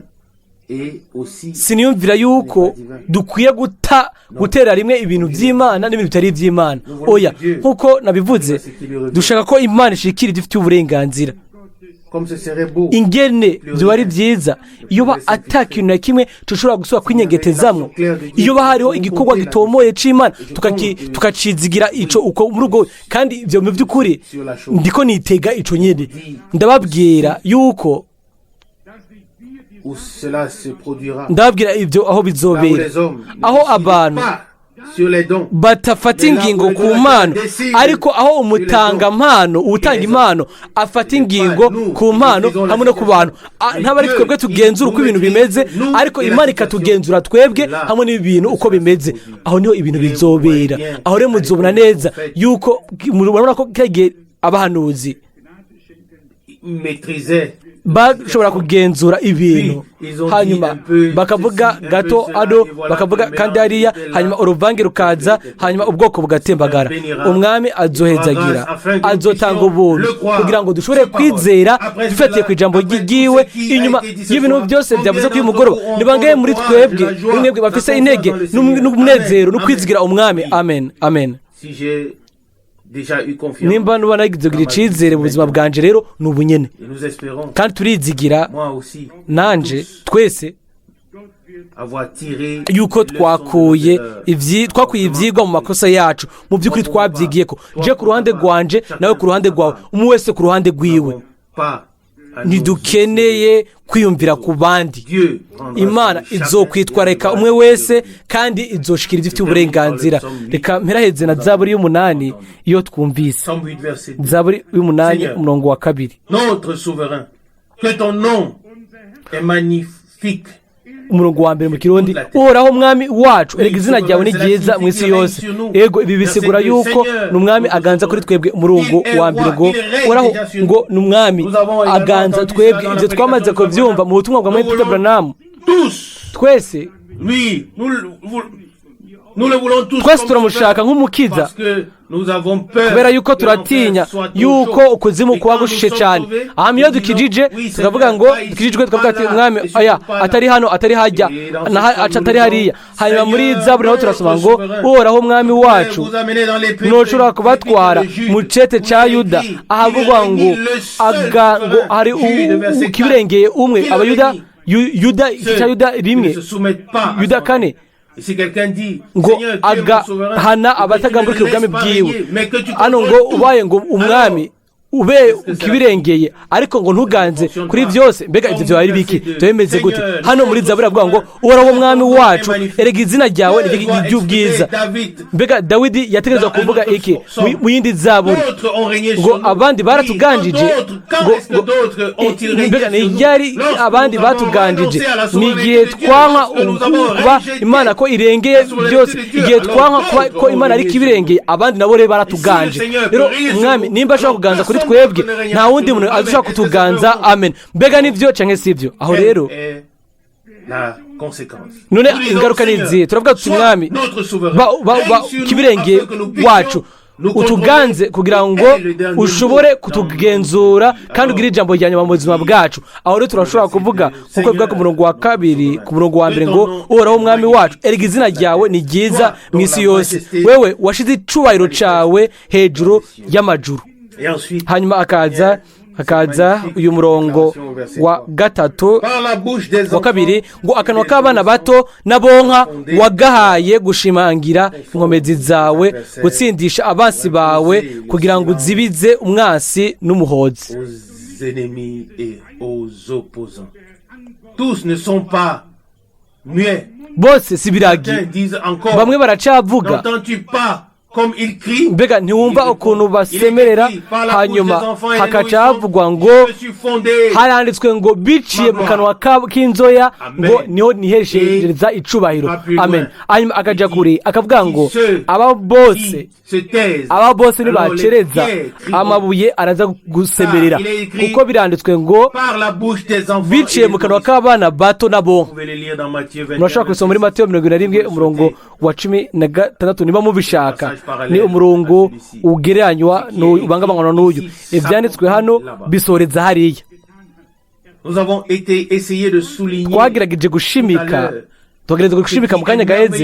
et aussi Siniyumvira yuko dukwiye guta gutera rimwe ibintu by'Imana n'ibintu bitari iby'Imana. Oya, nk'uko nabivuze, dushaka ko Imana ishikira ibyo ifitiye uburenganzira. Comme ce serait beau Ingene byoba ari byiza iyo ba ata kintu na kimwe dushobora gusubira kwinyegetezamwo, iyo ba hariho igikorwa gitomoye c'Imana, tukacizigira ico uko muri ubwo. Kandi ibyo mu by'ukuri ndiko nitega ico nyene. Ndababwira yuko où cela se produira. Ndababwira ibyo aho Là où bizobera, les hommes ne aho décident abantu pas sur les dons, batafata ingingo ku mpano, ariko aho umutangampano, utanga impano, afata ingingo ku mpano hamwe no ku bantu. Ntabwo ari twebwe tugenzura uko ibintu bimeze, ariko Imana ikatugenzura twebwe hamwe n'ibintu uko bimeze. Aho niho ibintu bizobera. Aho rero muzobona neza yuko murabona ko kiriya gihe abahanuzi maîtrisaient bashobora kugenzura ibintu, hanyuma bakavuga gato hano, bakavuga kandi hariya, hanyuma uruvange rukaza, hanyuma ubwoko bugatembagara. Umwami azohezagira, azotanga ubuntu kugira ngo dushobore kwizera dufatiye ku ijambo ryiwe. Inyuma y'ibintu byose byavuze kuri uyu mugoroba, ni bangahe muri twebwe, muri mwebwe, bafise intege n'umunezero no kwizigira Umwami? Amen, amen. Si j'ai déjà eu confiance, Nimba nuba nagize kugira icizere mu buzima bwanje, rero ni ubunyene. et nous espérons, Kandi turizigira, moi aussi, nanje, twese, avoir tiré yuko les leçons twakuye de notre twakuye ibyigwa mu makosa yacu. Mu by'ukuri twabyigiye ko je ku ruhande rwanje, nawe ku ruhande rwawe, umwe wese ku ruhande rwiwe. n'avons pas à nous Ntidukeneye kwiyumvira ku bandi. Dieu prendra Imana soin de chacun izokwitwararika umwe wese kandi izoshikira ibyo ifitiye uburenganzira. Reka mperaheze na Zaburi y'umunani iyo twumvise. Psaume 8, verset 2. Zaburi y'umunani, umurongo wa 2. Notre souverain, que ton nom est magnifique. Umurongo wa 1 mu Kirundi: Uhoraho Mwami wacu, erega izina ryawe ni ryiza mu isi yose. Ego, ibi bisigura yuko ni Umwami aganza kuri twebwe. Umurongo wa 1 ngo Uhoraho ngo ni Umwami aganza twebwe. Ibyo twamaze kubyumva mu butumwa bwa Mwene Branham. Tous, Twese, lui, nous le voulons tous twese comme turamushaka nk'umukiza parce que nous avons peur kubera yuko turatinya yuko ukuzimu kuba gushushe cyane. Hanyuma iyo dukijije tukavuga ngo dukijijwe, tukavuga ati: "Mwami, aya atari hano, atari hajya aca, atari hariya." Hanyuma muri Zaburi naho turasoma ngo: "Uhoraho Mwami wacu, ntushobora kubatwara mu cete cya Yuda," ahavugwa ngo aga ngo hari ikibirengeye umwe Abayuda, Yuda cya Yuda 1, Yuda 4, ngo agahana abatagamburikira ubwami bwiwe. Hano ngo ubaye ngo umwami ube ukibirengeye, ariko ngo ntuganze kuri byose. Mbega ibyo byaba ari biki? Byaba bimeze gute? Hano muri Zaburi avuga ngo: "Uhoraho Mwami wacu, erega izina ryawe ni ry'ubwiza." Mbega Dawidi yategerezwa kuvuga iki mu yindi zaburi? Ngo abandi baratuganjije. Ngo mbega ni ryari abandi batuganjije? Ni igihe twanka kuba Imana ko irengeye byose. Igihe twanka kuba ko Imana ariko ibirengeye, abandi nabo rero baratuganje. Rero Umwami nimba ashobora kuganza kuri twebwe, nta wundi muntu adushobora kutuganza. Amen. Mbega nibyo cyangwa si ibyo? Aho rero none ingaruka ni izihe? Turavuga tuti: "Mwami, ba kibirenge wacu, utuganze kugira ngo ushobore kutugenzura kandi ugire ijambo rya nyuma mu buzima bwacu." Aho rero turashobora kuvuga nk'uko bivuga ku murongo wa 2, ku murongo wa 1 ngo: "Uhoraho Umwami wacu, erega izina ryawe ni ryiza mu isi yose, wewe washize icubahiro cyawe hejuru y'amajuru." Hanyuma hakaza uyu murongo wa 3, wa 2 ngo: "Akanwa k'abana bato n'abonka wagahaye gushimangira inkomezi zawe, gutsindisha abansi bawe, kugira ngo uzibize umwansi n'umuhozi." Aux ennemis et aux opposants. Tous ne sont pas Muets. Bose si biragi. Certains disent encore, Bamwe baracavuga. N'entends-tu pas comme ils crient? Mbega ntiwumva ukuntu basemerera? Hanyuma hakaca havugwa ngo Je me suis fondé haranditswe ngo biciye mu kanwa k'inzoya ngo niho niheshereza icubahiro. Amen. Hanyuma akaja kure akavuga ngo aba bose qui se taisent. Aba bose Alors les nibacereza, pierres crieront amabuye araza gusemerera, kuko biranditswe ngo par la bouche des enfants biciye et des mu kanwa nourrissons. k'abana bato n'abonka. Vous pouvez les lire dans Matthieu 21. Murashobora kubisoma muri Matiyo 21, umurongo wa 16, niba mubishaka. Ni umurongo ugereranywa ubangabanganwa n'uyu. Ibyanditswe hano bisoreza hariya. Nous avons été essayé de souligner Twagerageza gushimika mu kanya gaheze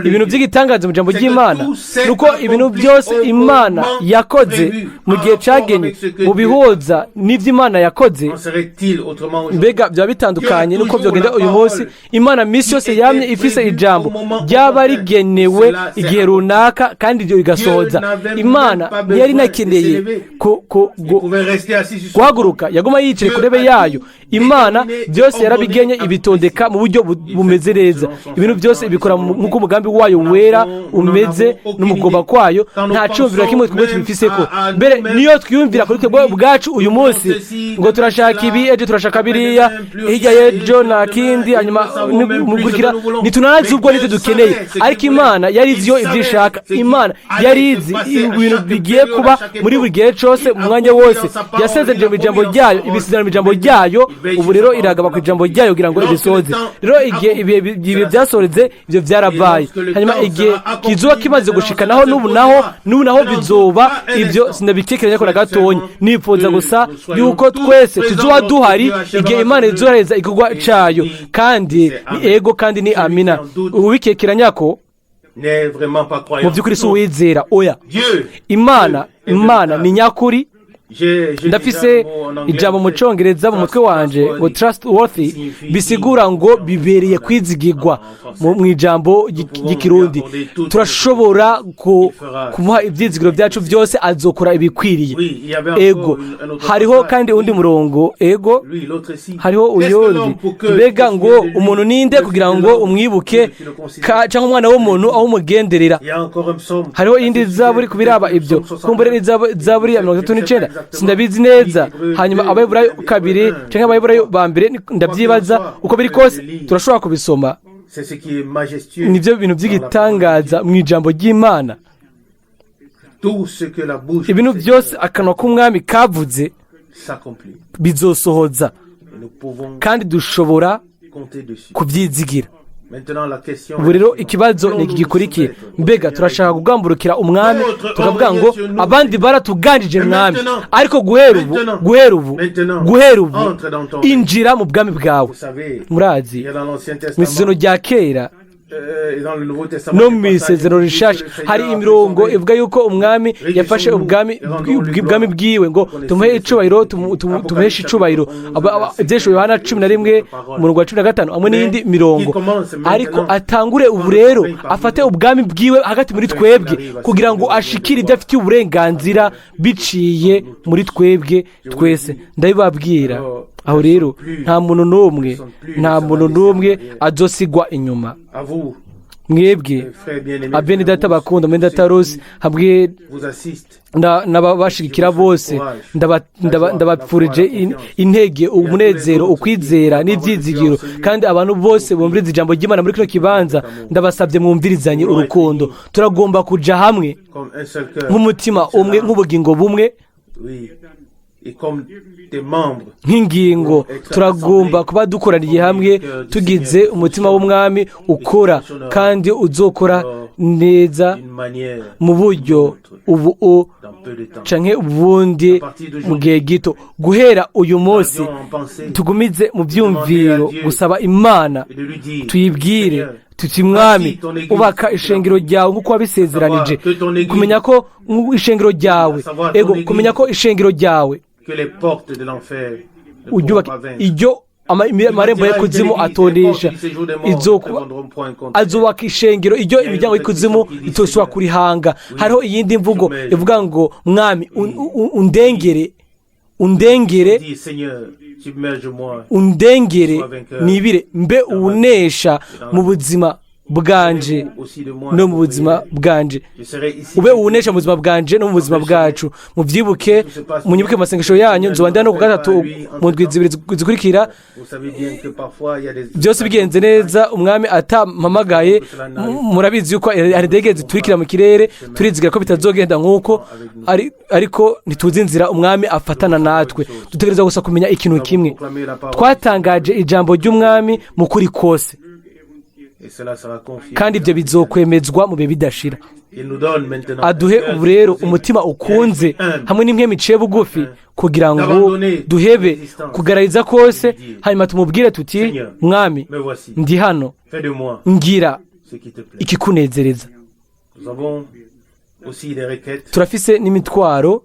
ibintu by'igitangaza mu ijambo ry'Imana, ni uko ibintu byose Imana yakoze mu gihe cyagenwe, mu bihuza n'ibyo Imana yakoze. En serait-il autrement aujourd'hui? Mbega byaba bitandukanye nuko byogenda uyu munsi? Imana minsi yose yamye ifise ijambo ryaba rigenewe igihe runaka, kandi ibyo rigasohoza. Imana ntiyari inakeneye Il pouvait rester assis sur son guhaguruka, yaguma yicaye ku ntebe yayo. Imana byose yarabigenye, ibitondeka mu buryo bumeze neza. Ibintu byose ibikora nk'uko umugambi wayo wera umeze n'umugomba kwayo. Nta cyumviro na kimwe twebwe tubifise ko mbere niyo twiyumvira kuri twebwe ubwacu uyu munsi ngo turashaka ibi, ejo turashaka biriya, hirya y'ejo nta kindi, hanyuma mukurikira ntitunazi ubwo nibyo dukeneye. Ariko Imana yari izi yo ibyo ishaka. Imana yari izi ibintu bigiye kuba muri buri gihe cyose, mu mwanya wose. Yasezeranije mu ijambo ryayo, ibisezerano mu ijambo ryayo. Ubu rero iragaba ku ijambo ryayo kugira ngo ibisohoze. Rero igihe ibihe byasoreze, ibyo byarabaye. Hanyuma igihe kizuba kimaze gushika naho, n'ubu naho bizoba. Ibyo sinabikekeranya ko na gatonya. Nifuza gusa yuko twese tuzoba duhari igihe Imana izohereza igikorwa cayo. Kandi ni ego kandi ni amina. Ubikekeranya ko n'est vraiment pas croyant. mu by'ukuri si uwizera, oya. Dieu, Imana ni nyakuri. J'ai Ndafise ijambo mu Cyongereza mu mutwe wanje ngo trustworthy, bisigura ngo bibereye kwizigirwa mu ijambo ry'Ikirundi. Turashobora kumuha ibyizigiro byacu byose, azokora ibikwiriye. Oui, il y avait encore Ego. un autre Hariho passage. kandi undi murongo, ego. Lui, l'autre ici. Hariho uyundi. Mbega ngo umuntu ninde kugira ngo umwibuke, cyangwa umwana w'umuntu aho umugenderera? Il y a encore un psaume. Hariho iyindi zaburi kubiraba ibyo, kumbure ni zaburi ya 39, sindabizi neza. Hanyuma Abaheburayo 2 cyangwa Abaheburayo ba mbere, ndabyibaza. Uko biri kose turashobora kubisoma. C'est ce qui est majestueux Nibyo bintu by'igitangaza mu ijambo ry'Imana. Tout ce que la bouche Ibintu byose akanwa k'Umwami kavuze s'accomplit. bizosohoza. Et nous pouvons Kandi dushobora compter dessus. kubyizigira. Maintenant, la question Ubu rero ikibazo ni iki gikurikiye: mbega turashaka kugamburukira Umwami, tukavuga ngo abandi baratuganjije Mwami, ariko guhera ubu, guhera ubu, guhera ubu, injira mu bwami bwawe? Vous savez, Murazi, il y a dans l'Ancien mu Testament Isezerano rya Kera et dans le Nouveau Testament, no mu Isezerano Rishasha hari imirongo ivuga yuko Umwami yafashe ubwami bwiwe ngo tumuhe icubahiro, tumuheshe icubahiro. Ibyesho Yohana 11, umurongo wa 15, hamwe n'iyindi mirongo. Ariko atangure ubu rero, afate ubwami bwiwe hagati muri twebwe kugira ngo ashikire ibyo afitiye uburenganzira biciye muri twebwe twese. Ndabibabwira. Aho rero nta muntu n'umwe, nta muntu n'umwe azosigwa inyuma. À vous, Mwebwe frères bien-aimés, abene data bakunda, mwene data Rose hamwe vous assiste. n'ababashigikira bose, ndabapfurije intege, umunezero, ukwizera n'ibyizigiro. Kandi abantu bose bumviriza ijambo ry'Imana muri kino kibanza, ndabasabye mwumvirizanye urukundo. Turagomba kuja hamwe Comme un seul cœur. nk'umutima umwe, nk'ubugingo bumwe, Oui. Et comme des membres. nk'ingingo. Turagomba kuba dukoraniye hamwe, tugize umutima w'Umwami ukora kandi uzokora neza D'une manière mu buryo ubu u dans peu de temps. canke ubundi mu gihe gito. Guhera uyu munsi, En pensée tugumize mu byumviro gusaba Imana, et de lui dire, tuyibwire Seigneur, tuti: Mwami, ubaka ishengero ryawe nk'uko wabisezeranije. Kumenya ko ishengero ryawe, ego, kumenya ko ishengero ryawe que les portes de l'enfer ne pourront uryubaka pas vaincre. iryo amarembo y'ikuzimu atonesha. Azubaka ishengero iryo imiryango y'ikuzimu itosubira kurihanga. Hariho iyindi mvugo ivuga ngo: Mwami, undengere. Undengere, Dis, Seigneur, submerge-moi. undengere, nibire mbe uwunesha mu buzima bwanje Aussi de moi. no mu buzima bwanje. Je serai ici. Ube uwunesha mu buzima bwanje no mu buzima bwacu. Mubyibuke, munyibuke mu masengesho yanyu. Nzobandana no ku gatatu mu ndwi 2 zikurikira. Vous savez bien que parfois il y a des Byose bigenze neza, umwami atampamagaye, murabizi yuko hari indege ziturikira mu kirere. Turizigira ko bitazogenda nk'uko ariko ntituzi inzira umwami afatana natwe. Dutegereza gusa kumenya ikintu kimwe: proclamer la parole twatangaje ijambo ry'umwami mu kuri kose, et cela sera confirmé. kandi ibyo bizokwemezwa mu bihe bidashira. Il nous donne maintenant Aduhe ubu rero umutima ukunze hamwe n'impwemu iciye bugufi, kugira ngo duhebe kugarariza kose, hanyuma tumubwire tuti: "Mwami, Me voici. ndi hano, Fais de moi ngira ce qui te plaît. ikikunezereza." Nous avons aussi des requêtes Turafise n'imitwaro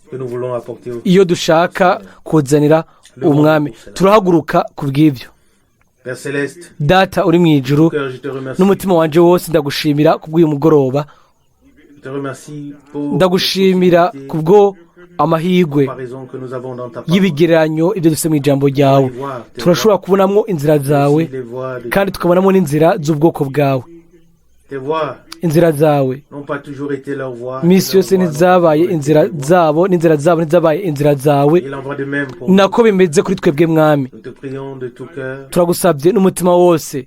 que nous voulons apporter au iyo dushaka kuzanira umwami. Turahaguruka ku bw'ibyo. Père Céleste. Data uri mu ijuru, Cœur, je te remercie. n'umutima wanje wose ndagushimira kubw'uyu mugoroba. Je te remercie pour Ndagushimira kubwo amahirwe comparaison que nous avons dans ta parole. y'ibigereranyo ibyo dufite mu ijambo ryawe. Turashobora kubonamo inzira zawe, Les voies de kandi tukabonamo n'inzira z'ubwoko bwawe. Tes voies Inzira zawe n'ont pas toujours été leurs voies. iminsi yose ntizabaye inzira zabo, n'inzira zabo ntizabaye inzira zawe. Il en va de même pour nous. Nako bimeze kuri twebwe, mwami. Nous te prions de tout cœur. Turagusabye n'umutima wose,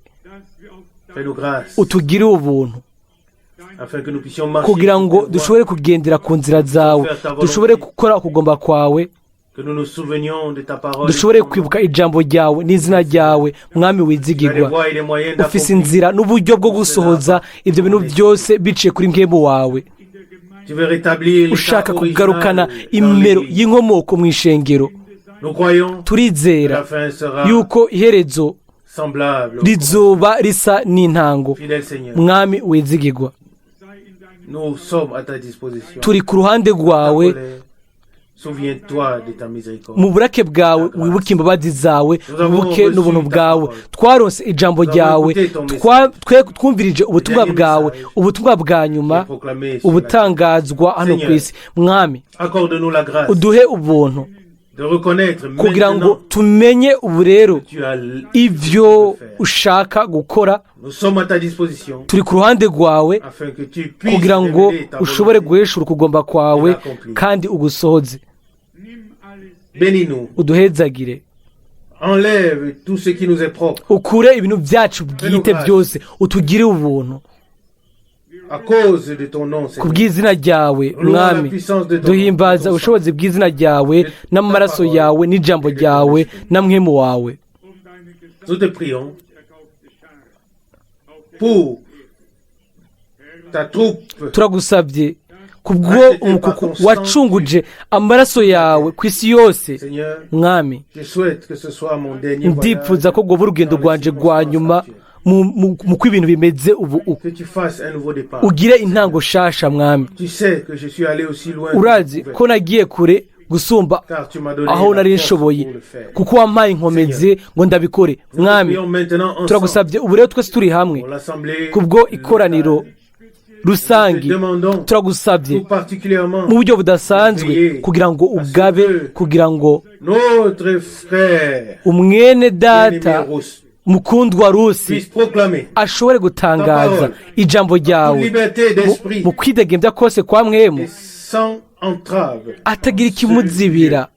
Fais-nous grâce utugire ubuntu afin que nous puissions marcher kugira sur ngo tes voies, dushobore kugendera ku nzira zawe, dushobore gukora ukugomba kwawe, que nous nous souvenions de ta parole. dushobore kwibuka ijambo ryawe n'izina ryawe, mwami Tu as les wizigirwa. voies et les moyens Ufise d'accomplir. inzira n'uburyo bwo gusohoza ibyo bintu byose biciye kuri mpwemu wawe. Tu veux rétablir l'état Ushaka original kugarukana dans imero l'Église. y'inkomoko mu ishengero. Nous croyons que Turizera la fin sera yuko iherezo semblable au rizoba risa n'intango. Fidèle Seigneur, Mwami wizigirwa, nous sommes à ta disposition. turi ku ruhande rwawe. Ta colère, souviens-toi de ta miséricorde. Mu burake bwawe wibuke imbabazi zawe, wibuke n'ubuntu bwawe. Twaronse ijambo ryawe, twumvirije ubutumwa bwawe, ubutumwa bwa nyuma Proclamé sur la terre. ubutangazwa hano ku isi. Mwami, Accorde-nous la grâce uduhe ubuntu de reconnaître kugira ngo maintenant tumenye ubu rero que tu as ibyo ushaka gukora. Nous sommes à ta disposition Turi ku ruhande rwawe afin que tu puisses kugira ngo révéler ta ushobore volonté. guheshura ukugomba kwawe kandi ugusohoze. Bénis-nous. Uduhezagire. Enlève tout ce qui nous est propre. Ukure ibintu byacu bwite byose, utugire ubuntu. À cause de ton nom, Ku Seigneur. bw'izina ryawe, mwami, duhimbaza ubushobozi bw'izina ryawe n'amaraso yawe n'ijambo ryawe na mpwemu wawe. Nous te prions pour ta troupe Turagusabye kubwo umukuku wacunguje amaraso yawe ku isi yose. Seigneur, Mwami, je souhaite que ce soit mon dernier voyage. Ndipfuza ko bwoba urugendo rwanje rwa nyuma mu ko ibintu bimeze ubu Que tu fasses un nouveau départ. ugire intango shasha, mwami. Tu sais que je suis allé aussi loin que je Urazi pouvais, ko nagiye kure gusumba car tu m'as donné aho la nari force nshoboye, pour le faire. kuko wampaye inkomezi ngo ndabikore, mwami. Prions maintenant ensemble Turagusabye ubu rero twese turi hamwe pour l'assemblée kubwo ikoraniro rusange. Demandons Turagusabye tout particulièrement mu buryo budasanzwe kugira ngo ugabe, kugira ngo notre frère umwene data bien-aimé Russe mukundwa Rusi puisse proclamer ashobore gutangaza ijambo ryawe liberté d'esprit mu kwidegembya kose kwa mpwemu et sans entrave atagira ikimuzibira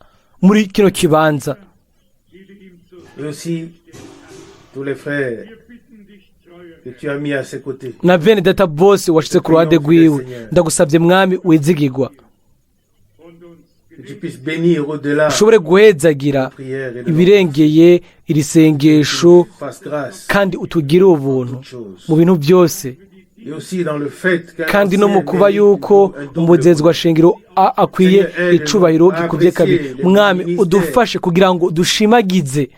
muri kino kibanza. Et aussi tous les frères que tu as mis à ses côtés. Na bene data bose washize ku ruhande rwiwe, ndagusabye, mwami wizigirwa, Que tu puisses bénir au-delà ushobore guhezagira prière et de ibirengeye iri sengesho, fasse grâce kandi utugire ubuntu mu bintu byose, et aussi dans le fait qu'un kandi no mu ancien kuba mérite yuko un double umugezi wa shingiro akwiye icubahiro gikubye kabiri. Mwami, udufashe kugira ngo dushimagize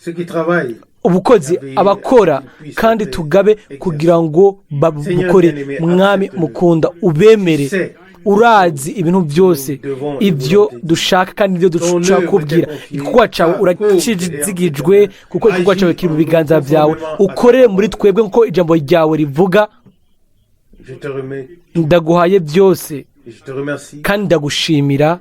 ceux qui travaillent ubukozi, abakora, kandi tugabe kugira ngo babukore. Mwami mukunda, ubemere. Urazi ibintu byose ibyo dushaka kandi ibyo dushaka kubwira. Igikorwa cyawe urakizigijwe, kuko igikorwa cyawe kiri mu biganza byawe. Ukorere muri twebwe nk'uko ijambo ryawe rivuga. Je te remets Ndaguhaye byose. Et je te remercie Kandi ndagushimira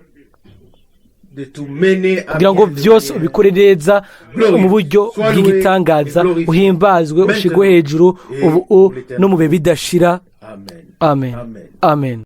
de tout mener à kugira ngo bien de byose manière ubikore neza mu buryo bw'igitangaza, uhimbazwe, ushigwe hejuru ubu no mu bihe bidashira. Amen. Amen. Amen. Amen.